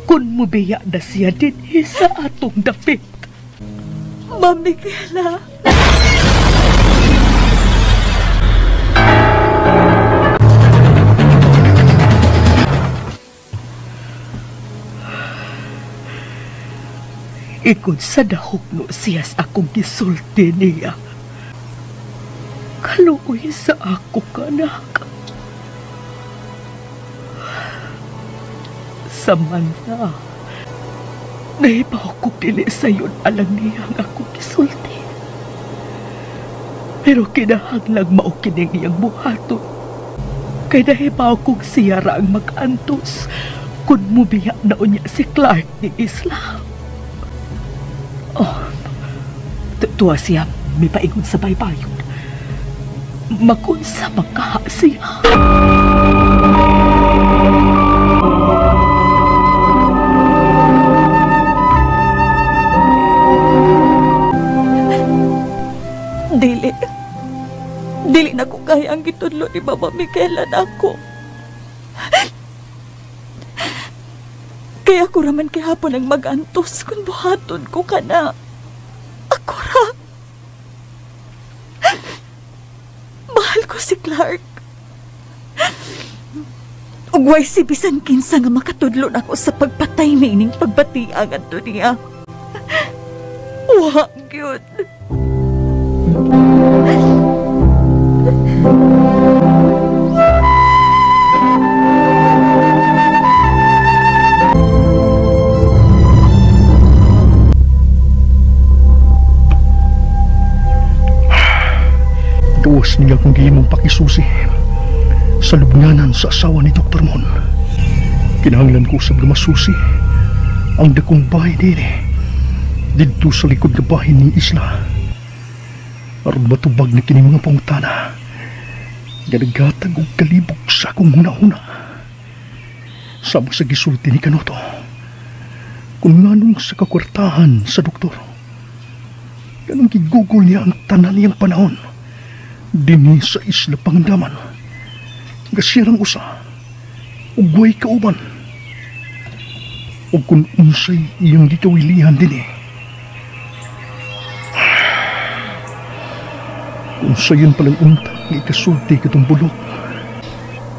kung mubiya na siya dinhi sa atong dapit. Ma'am Micaela. Ikon sa dahugno siya sa akong gisulti niya. Kaluoy sa ako kanak. Samantha, nahibaw ko dili sayon alang niya ang akong gisulti. Pero kinahanglang mao kining iyang buhaton. Kay nahibaw kong siya ra ang mag-antos kung mubiya na unya si Clark ni Isla. Oh, tuwa siya, may paingon sa baybayon. Makunsa makaha siya. makatudlo ni Mama Micaela nako. Kaya ako raman kihapon ang mag-antos kung buhaton ko ka na. Ako ra. Mahal ko si Clark. Ugway si bisan kinsa nga makatudlo nako sa pagpatay na ining pagbatiang adto niya. Wa gyud. Gawas niya kung gihimong pakisusi sa lubnganan sa asawa ni Dr. Mon. Kinahanglan ko sa masusi ang dakong bahay nini didto sa likod nga bahin ni Isla. Aron matubag na kini mga pangutana nga naghatag og kalibog sa akong hunahuna. Sama sa gisulti ni Canuto kung nganong sa kakwartahan sa doktor, ganong gigugol niya ang tanan niyang panahon dinhi sa Isla Pangandaman. Gasirang usa ug way kauban, ug kun unsay iyang gikawilihan dinhi. Kung sayon palang unta nga ikasulti katong bulok,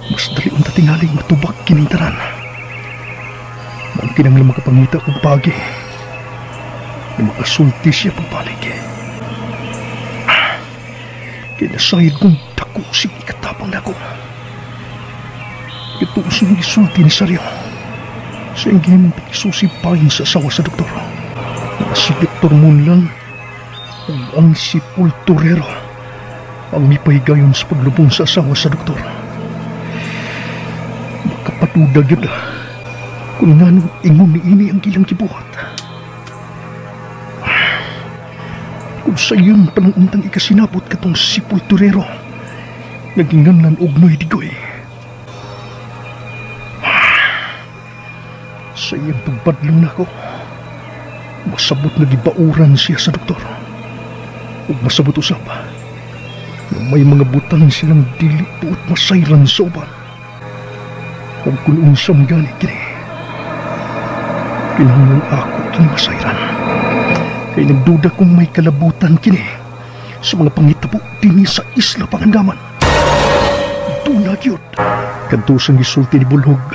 mas dali unta tingaling matubak kining tanan. Mao kinahanglan makapangita kog pagi nga makasulti siya pagbalik. Kinasayod kong dako sig ikatapang nako. Ito sa gisulti ni Sario sa iyang gihimong pakisusi pahin sa asawa sa doktor. Na si Dr. Moon lang ug ang sepulturero ang mipahigayon sa paglubong sa asawa sa doktor. Makapaduda gyud kung nganong ingon niini ang ilang gibuhat. Kung sa iyon palang untang ikasinabot katong sepulturero nga ginganlan og Noy Digoy. Sa iyang pagbadlong nako, masabot na gibauran siya sa doktor. Ug masabot usab na may mga butang silang dili buot masayran sa uban. Ug kung unsam gani kini, kinahanglan ako kini masayran. Kay nagduda kong may kalabutan kini sa mga pangitabo dinhi sa Isla Pangandaman. Duna gyud kadto sang gisulti ni Bulhog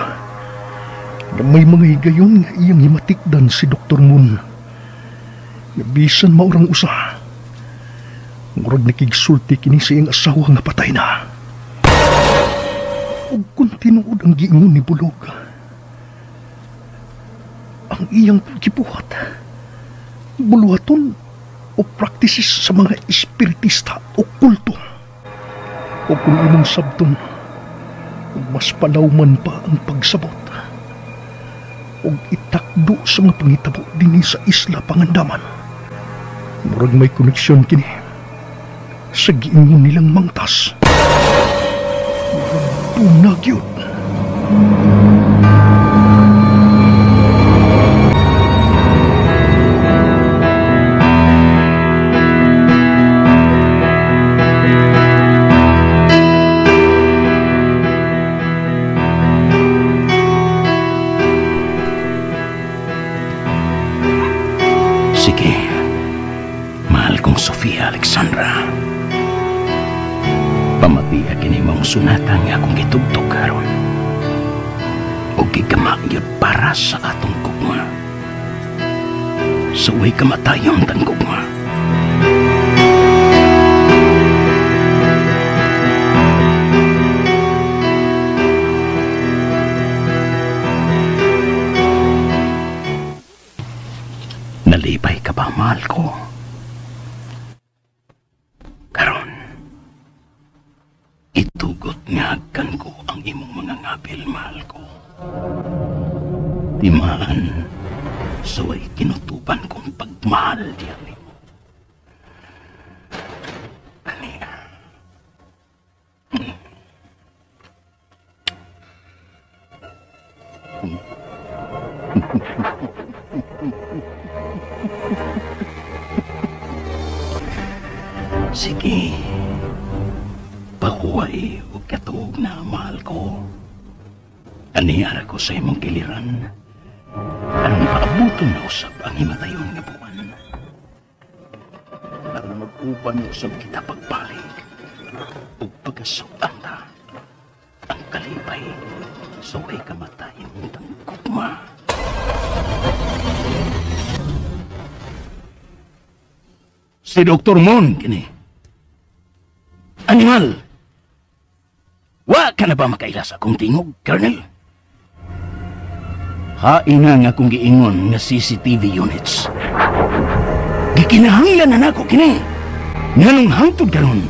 na may mga higayon nga iyang himatikdan si Dr. Moon. Nga bisan maurang usa, murag nakigsulti kini sa iyang asawa nga patay na. Ug kung tinuod ang giingon ni Bulhog, ang iyang gibuhat buluhaton o practices sa mga espiritista o kulto. O kung imong sabton, mas palawman pa ang pagsabot o itakdo sa mga pangitabo dinhi sa Isla Pangandaman. Murag may koneksyon kini sa giingon nilang mangtas. Murag duna gyud. Sige, mahal kong Sofia Alexandra. Pamatiya kini mong sunata nga akong gitugtog karon. O gigama gyud para sa atong gugma. Suway kamatayon tang gugma. Nalipay ka ba, mahal ko? Karon, itugot nga hagkan ko ang imong mga ngabil, mahal ko. Timaan, suway kinutuban kong pagmahal diyan nimo. Aniya. Sige, pakuha Kalipay ug katuog na mahal ko. Aniyara ko sa imong kiliran. Aron paabuton na usab ang himatayon nga buwan. Aron mag-uban usab kita pagbalik ug pagkasuan ta ang kalipay sa way kamatayon tang gugma. Si Dr. Mon kini. Animal! Wa ka na ba makaila sa akong tingog, Colonel? Hain na nga akong giingon nga CCTV units. Gikinahanglan na nako kini. Nganong hangtod karon,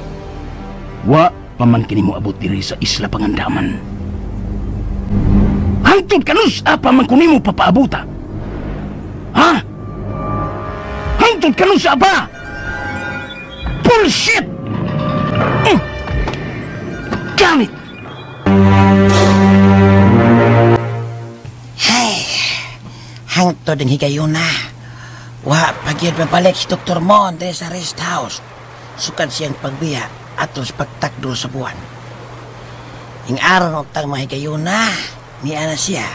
wa pa man kini moabot diri sa Isla Pangandaman. Hangtod karon sa pa man kunimo papaabuta. Ha? Hangtod karon sa apa? Bullshit! Damn it! Hey, hangtod ang higayon na. Wa pagyud mabalik si Dr. Mon diri sa rest house. Sukad siyang pagbiya atol sa pagtakdol sa buwan. Ing aron untang mga higayon na, niya na siya.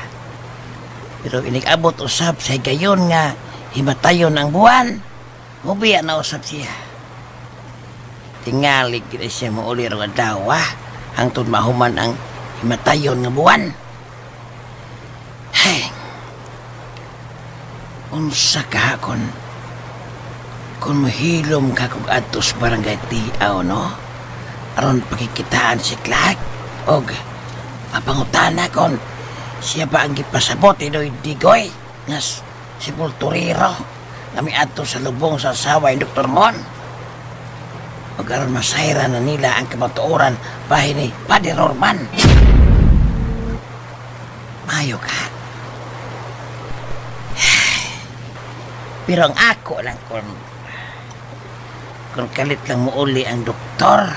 Pero inig-abot usab sa higayon nga himatayon ang buwan, mubiya na usab siya. Tingalig gid siya mouli rong adlaw, hangtod mahuman ang himatayon nga buwan. Hey, unsa ka kon mohilom ka kog adto sa barangay Tiaw, no? Aron pakikitaan si Clark og mapangutana kon siya ba ang gipasabot ni Digoy nga sepulturero nga miadto sa lubong sa asawa ni Dr. Mon. Og aron masayra na nila ang kamatuoran bahin ni Padre Norman. Mayo ka. Pero ang ako lang kung kalit lang muuli ang doktor,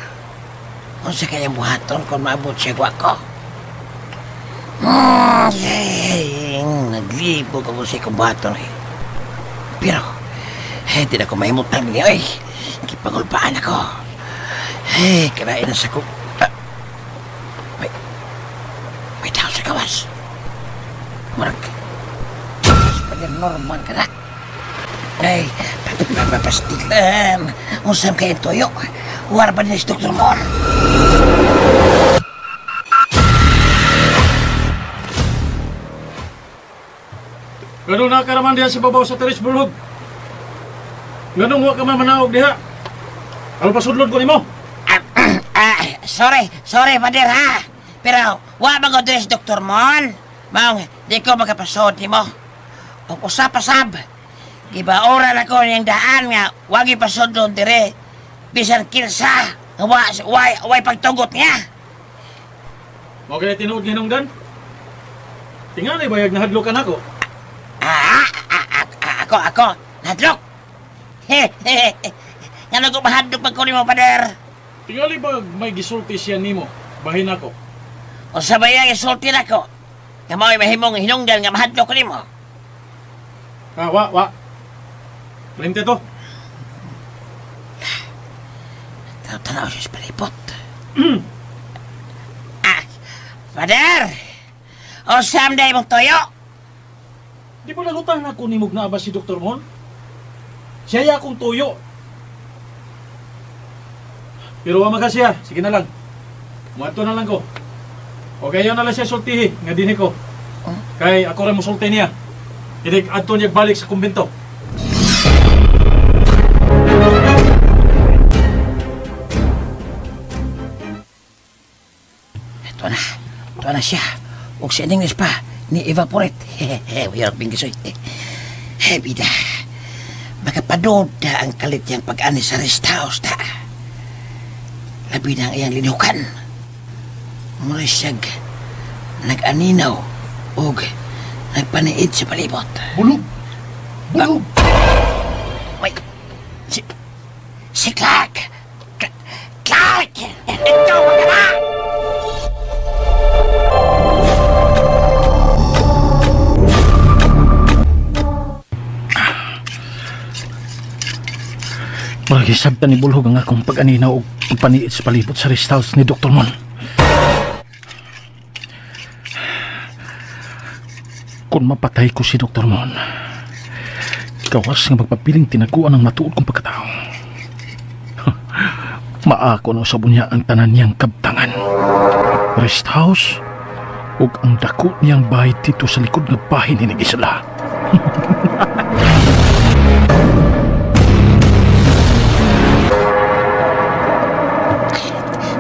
unsa kaya buhaton kung maabot siya ko? Naglibog ako sa ikong buhaton eh. Pero, di na ko mahimutang niya, oy. Gipangulpaan ako. Eh, kanain na sa kong... May tao sa kawas. Murag, Padre Norman ka na. Ay, papastilan. Usam kayo toyo. War ba niya si Dr. Mon? Ganun na karaman diha sa babaw sa Teres Bulhog. Ganun wa ka man manaog diha. Ano pasudlon ko nimo? Sorry, Pader ha. Pero wa man ko diri si Dr. Mon. Maong di ko makapasod nimo. Ug usa pa sab. Gibaoran ako niyang daan nga wag ipasudlon dire. Bisan kinsa nga way pagtugot niya. Mao kay tinuod hinungdan? Tingali bayag nahadlok ka nako. Ako nahadlok. Ngano ko mahadlok pag ko nimo, Pader? Tingali ba may gisulti siya nimo? Bahin ako. Unsa ba yang gisulti nako? Nga mao'y mahimong hinungdan nga mahadlok ko nimo. Wa. Printe to. Tanaw siya sa palipot. Pader! Usam na imong toyo! Di ba nagutan ako ni na ba si Dr. Mon? Siya akong toyo. Pero wa man siya. Sige na lang. Muadto na lang ko. O kaya na lang siya sultihi nga dinhi ko. Kay ako ra mosulti niya. Inig adto niya balik sa kumbento. Ito na siya. Og sa English pa, ni evaporate. Hehehe, wala binggisoy. He, bida. Makapaduda ang kalit niyang pag-ani sa rest house ta. Labi na ang iyang linukan. Mura siyag nag-aninaw og nagpaniid sa palibot. Bulog! Bulog! Wait! Si Clark! Clark! Ikaw ba ka na? Mahal Gisabtan ni Bulhog ang akong pag-aninaw og pagpaniit sa palibot sa rest house ni Dr. Mon. Kung mapatay ko si Dr. Mon, gawas nga magpapiling tinaguan ang matuod kong pagkatao. Maako na usab niya ang tanan niyang kabtangan. Rest house ug ang dako niyang bahay dito sa likod nga bahay ni Nagisala.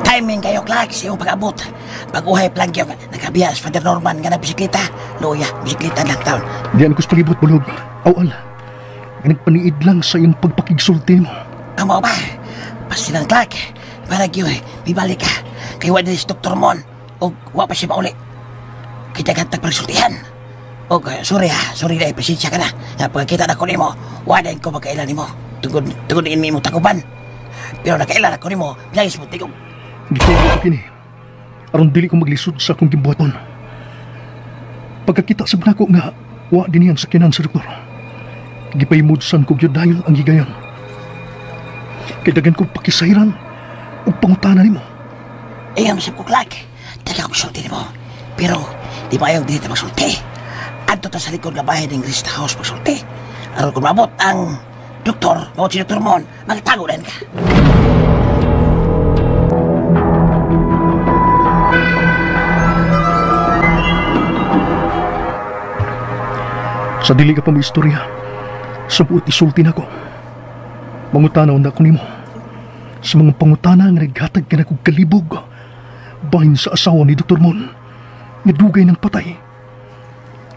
Timing kayo, Clark, sa iyong pag-abot. Pag-uhay plangyo, nakabiya si Father Norman nga na bisikleta. Luya, bisikleta lang taon. Diyan ko sa palibot, Bulog. Awal, nagpaniid lang sa iyong pagpakigsulti mo. Amo ba? Pasilang, Clark. Parang yun, bibalik ka. Kay wa din si Dr. Mon. O wa pa siya mauli. Kita kang tagpagsultihan. O, sorry ha, sorry na, pasensya ka na. Nga pagkita na ko nimo, wa din ko magkailan nimo. Tungod din mo takuban. Pero nakailan ako nimo, bilangis mo tigog. Gitego ko kini. Aron dili ko maglisod sa akong gimbuhaton. Pagkakita sa nako nga wa din ang sakyanan sa doktor. Gipahimudsan ko gyud dayon ang higayon. Kay dagan ko pakisayran ug pangutana nimo. Ingat mo sa ko, Clark. Dagan ko sulti nimo. Pero di ba ayaw dili ta magsulti? Adto ta sa likod nga bahay ng rest house magsulti. Aron kung maabot ang doktor, maabot si Dr. Mon, magtago din ka. Sa dili ka pa mo istorya, sa buot isulti na ko. Mangutana na ako nimo. Sa mga pangutana nga naghatag ka na kong kalibog, bahin sa asawa ni Dr. Mon, nga dugay ng patay,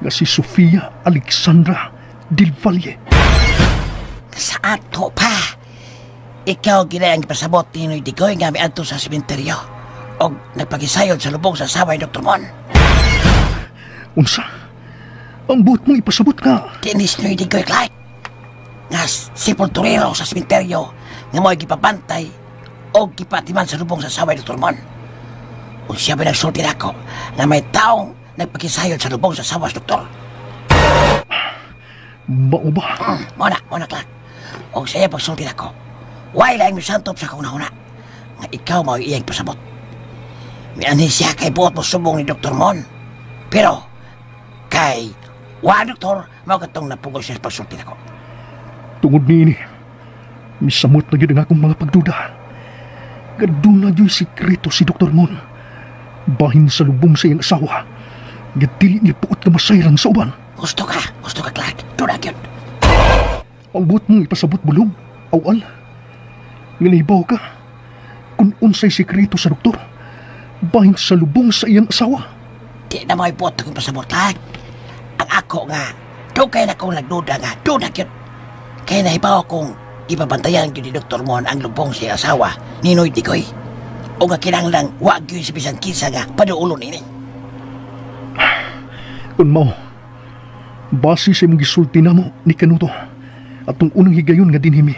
nga si Sofia Alexandra Del Valle. Sa ato pa, ikaw ginay ang ipasabot ni Noy Digoy nga miadto sa sementeryo og nagpagisayod sa lubong sa asawa ni Dr. Mon. Unsa? Ang buot mong ipasabot nga. Tinis Noy Digoy, Clark. Nga sepulturero sa sementeryo nga mo'y gipabantay o gipatiman sa lubong sa asawa ni Dr. Mon. O siya ba nagsulti nako nga may taong nagpakisayod sa lubong sa asawa sa doktor. Mao ba? Mao na, Clark. O siya pagsulti nako, why lang misantop sa akong nahuna nga ikaw mao iyang pasabot. Mianhi siya kay buot mo subong ni Dr. Mon. Pero kay wa doktor, mao katong napugol siya sa pagsulti nako. Tungod niini, misamot na gyud ang akong mga pagduda. Gaduna gyud sikreto si Dr. Mon. Bahin sa lubong sa iyang asawa. Gadili niya puot nga masayran sa uban. Gusto ka, Clark. Duna gyud. Ang buot mong ipasabot bulong, awal. Nga nahibaw ka, kung unsay sikreto sa doktor, bahin sa lubong sa iyang asawa. Di na mo ibuot akong pasabot, Clark. Ang ako nga, dugay na kong nagduda nga, duna gyud. Kaya nahibaw kong ipabantayan gyud ni Dr. Mon ang lubong sa iyang asawa ni Noy Digoy. O nga kinahanglang wa gyud si bisan kinsa nga paduulon ini. Kun mao, base sa imong gisulti namo ni Kanuto atong unang higayon nga dinhimi.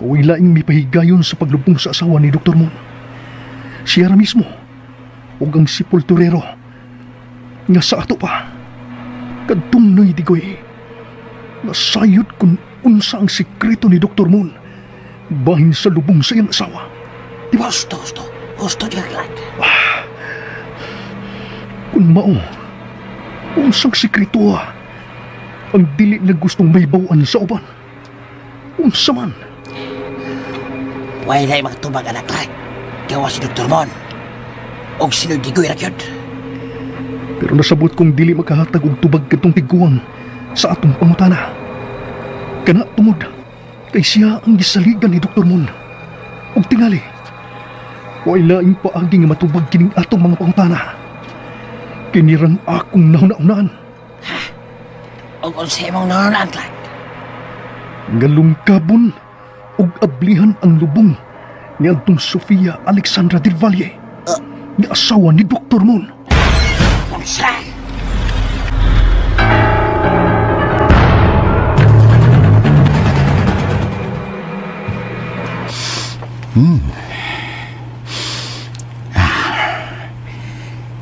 Uy laing mipahigayon sa paglubong sa asawa ni Dr. Mon. Siya ra mismo ug ang sepulturero nga sa ato pa kadtong Noy Digoy. Nasayod kung unsa ang sikreto ni Dr. Mon bahin sa lubong sa iyang asawa. Diba? Gusto niya, Clark. Kung mao, unsang sikreto ang dili na gustong may bawaan sa uban. Unsa man? Way na magtubag, anak, Clark. Gawa si Dr. Mon. Og si Noy Digoy ra gyud. Pero nasabot kong dili makahatag og tubag kadtong tiguang sa atong pangutana. Kana tungod kay siya ang gisaligan ni Dr. Mon. Ug tingali, way laing paagi nga matubag kining atong mga pangutana. Kinirang akong nahuna-unaan. Ha? Og unsa imong nahuna-unaan, Clark? Nga lungkabon ug ablihan ang lubong ni adtong Sofia Alexandra Del Valle, nga asawa ni Dr. Mon. Unsa?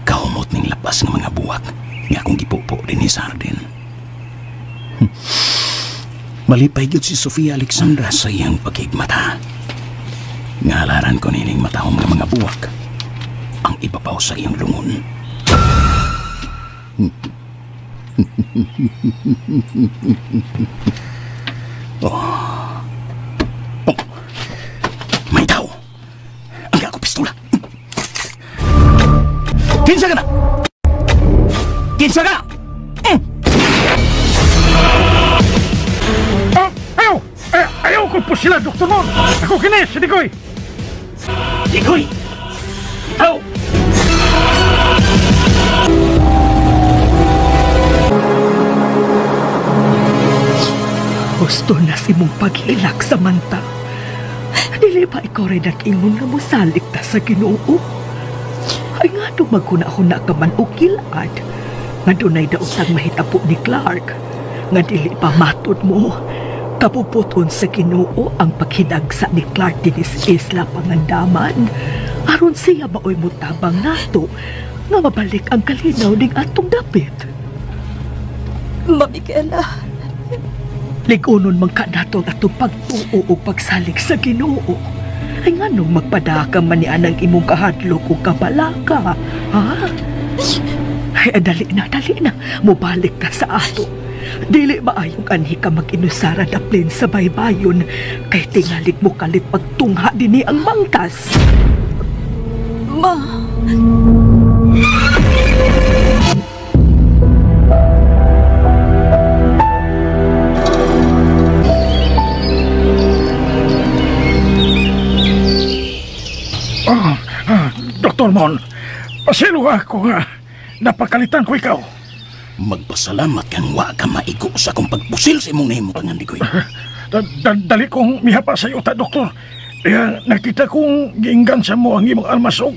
Kahumot ning labas ng mga buwak nga akong gipupo din ni Sardin. Malipay gyud si Sofia Alexandra sa iyang pagigmata. Ngalaran ko nining matahom nga mga buwak ang ibabaw sa iyang lungon. Oh. Oh. May tao. Ang ako pistola. Kinsa ka na? Kinsa ka? Ayaw! Ayaw ko po sila, Dr. Mon! Ako kini, si Digoy! Digoy! Ikaw! Gusto na si mong paghilak, Samantha. Dili ba ikaw rin nag-ingon nga mosalik ta sa Ginoo? Ay nga nung maghuna-huna ka man o kilad, nga dunay daotang mahitabo ni Clark, nga dili pa matod mo, kapuputon sa Ginoo ang paghinagsa ni Clark dinis Isla Pangandaman, aron siya maoy mutabang nato, nga mabalik ang kalinaw ning atong dapit. Ma Micaela, ligunon man ka nato ang atong pagtuo o pagsalig sa Ginoo. Ay nganong magpadaka man ni anang imong kahadlok o kabalaka, ha? Ay, dali na, dali na. Mubalik ka sa ato. Dili maayong anhi ka mag-inusara daplin sa baybayon kay tingalig mo kalit pagtungha dinhi ang mangtas. Ma! Dr. Mon, paselo ako nga. Napakalitan ko ikaw. Magpasalamat kang wa ka maigo sa akong pagpusil sa imong nahimo pangandikoy. Dali kong mihapa sa iyo ta, Doktor. Kaya nakita kong giinggan sa mo ang imong armas og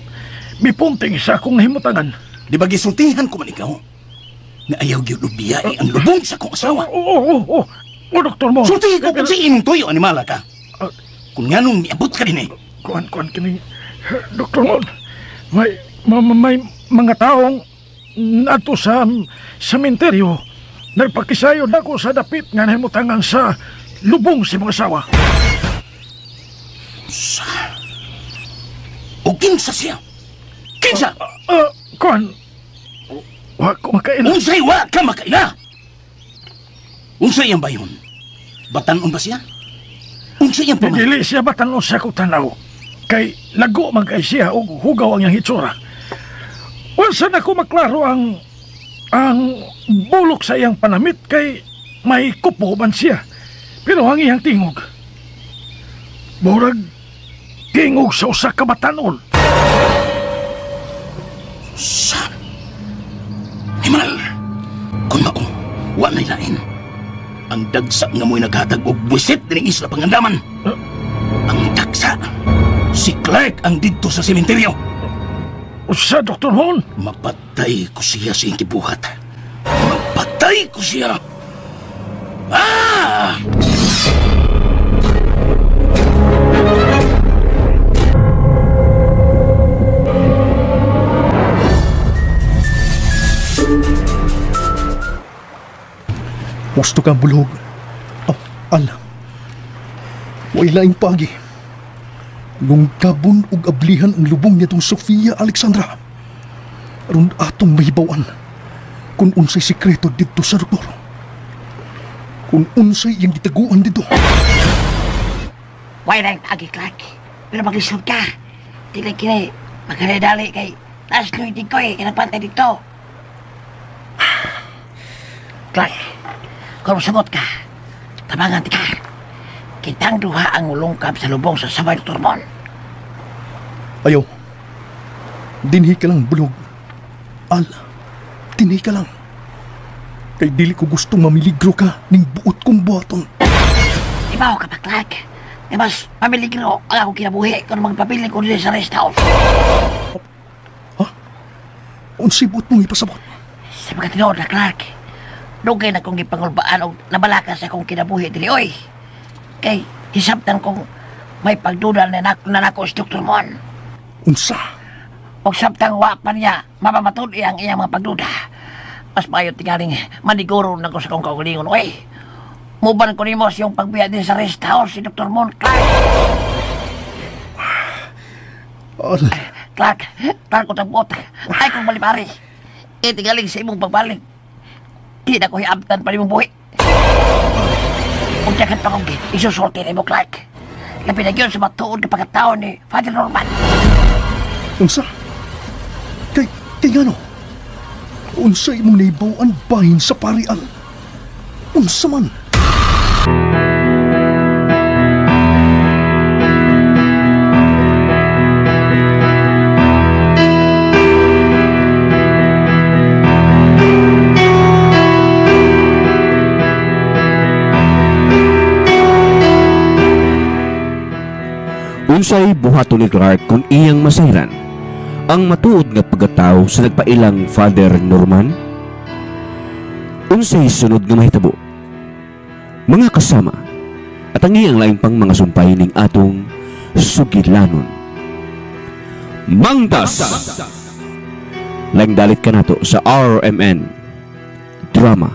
mipunting sa akong nahimutangan. Di ba gisultihan ko man ikaw? Na ayaw gyud ubiyae ang lubong sa akong asawa. Oo, Dr. Mon. Sultihi ko kung sa imong tuyo, animala ka. Kung nganong miabot ka din eh. Kuan kini, Dr. Mon. May mga taong nato sa sementeryo. Nagpakisayod ako sa dapit nga nahimutangan sa lubong si mga asawa. Sa? O kinsa siya? Kinsa? Kuan, wa ko makaila. Unsay wa ka makaila? Unsay ang bayon? Batanon ba siya? Unsay ang pamay? Dili siya batanon sa akong tanaw. Kay lago man kay siya og hugaw ang iyang hitsura. Unsa na ko maklaro ang bulok sa iyang panamit kay may kupo man siya. Pero ang iyang tingog, murag tingog sa usa ka batanon. Sa Himal, kung mao, wa na'y lain. Ang dagsa nga mo'y naghatag og buwisit dining Isla Pangandaman. Ang dagsa, si Clark ang didto sa sementeryo. Usa, Dr. Mon? Mapatay ko siya sa iyang gibuhat. Mapatay ko siya! Ah! Gusto kang bulog. Oh, alam. Way laing pagi. Lungkabon ug ablihan ang lubong nitong Sofia Alexandra. Aron atong mahibaw-an kung unsay sikreto didto sa doktor. Kung unsay iyang gitaguan didto. Way laing pagi, Clark. Pero maglisod ka. Dili kini magdali kay taas luy ko eh. Kinapantay dito. Clark, kung sugot ka, tabangan ti ka. Kitang duha ang ulungkab sa lubong sa sabay, Dr. Mon. Ayaw. Dinhi ka lang, bulog. Al, dinhi ka lang. Kay dili ko gustong mamiligro ka ning buot kong buhaton. Ibaw ka pa, Clark. E mas mamiligro ang akong kinabuhi kung magpabilin ko dito sa rest house. Ha? Unsay buot mong ipasabot? Sa mga tinuod na, Clark, dugay na kong gipangulbaan o nabalakan sa akong kinabuhi dili, oy. Kay hisabtan kong may pagduda na nako si Dr. Mon. Unsa? Og sabtang wa pa niya mapamatud-i ang iyang mga pagduda. Mas maayo tingaling maniguro na ko sa akong kaugalingon, oy. Muban ko nimo siyang pagbiya din sa rest house si Dr. Mon, Clark. Al. Clark, Clark, utang-buot. Ay kong balibari. Itigaling sa imong pagbalik. Di na ko hiabtan pa nimong buhi. Ug dagan pa kong isusulti nimo, Clark. Labi na yun sa matuod nga pagkatao ni Father Norman. Unsa? Kay ngano? Unsa imong nahibaw-an bahin sa parian? Unsa man? Unsay buhaton ni Clark kung iyang masayran ang matuod nga pagkatao sa nagpailang Father Norman? Unsay sunod nga mahitabo? Mga kasama, at ang iyang lain pang mga sumpay ning atong sugilanon. Mangtas! Laing dalit ka nato sa RMN Drama.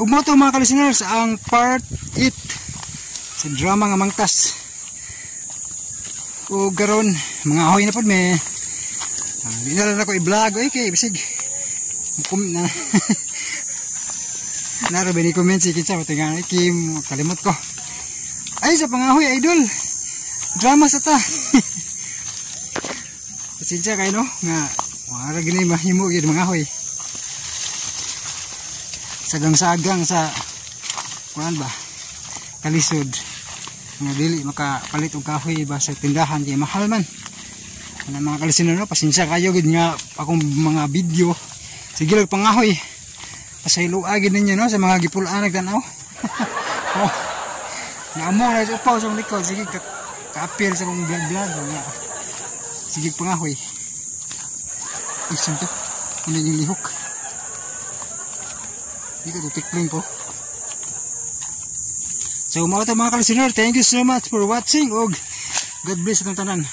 Ug mo to mga ka-listeners ang part 8 sa drama nga Mangtas. Ug karon mga ahoy na pod me. Di na lang ako i-vlog oy kay bisig na naro ba ni comment si kinsa tinga Kim kalimot ko. Ay sa pangahoy idol. Drama sa ta. Pasensya kayo no nga wala gini mahimo gyud mga ahoy. Sagang-sagang sa kuan ba kalisod nga dili makapalit og kahoy ba sa tindahan kay mahal man. Ana mga kalisod no, pasensya kayo gid nga akong mga video. Sige lang pangahoy. Pasayloa gid ninyo no sa mga gipulaan nagtan-aw. Oh. Naamo na upaw sa likod sige ka-appear sa akong vlog nga. Sige pangahoy. Isin to. Ano yung lihok? Hindi ko tutikling ko. So mga ito mga kalisinor, thank you so much for watching. Og God bless itong tanan.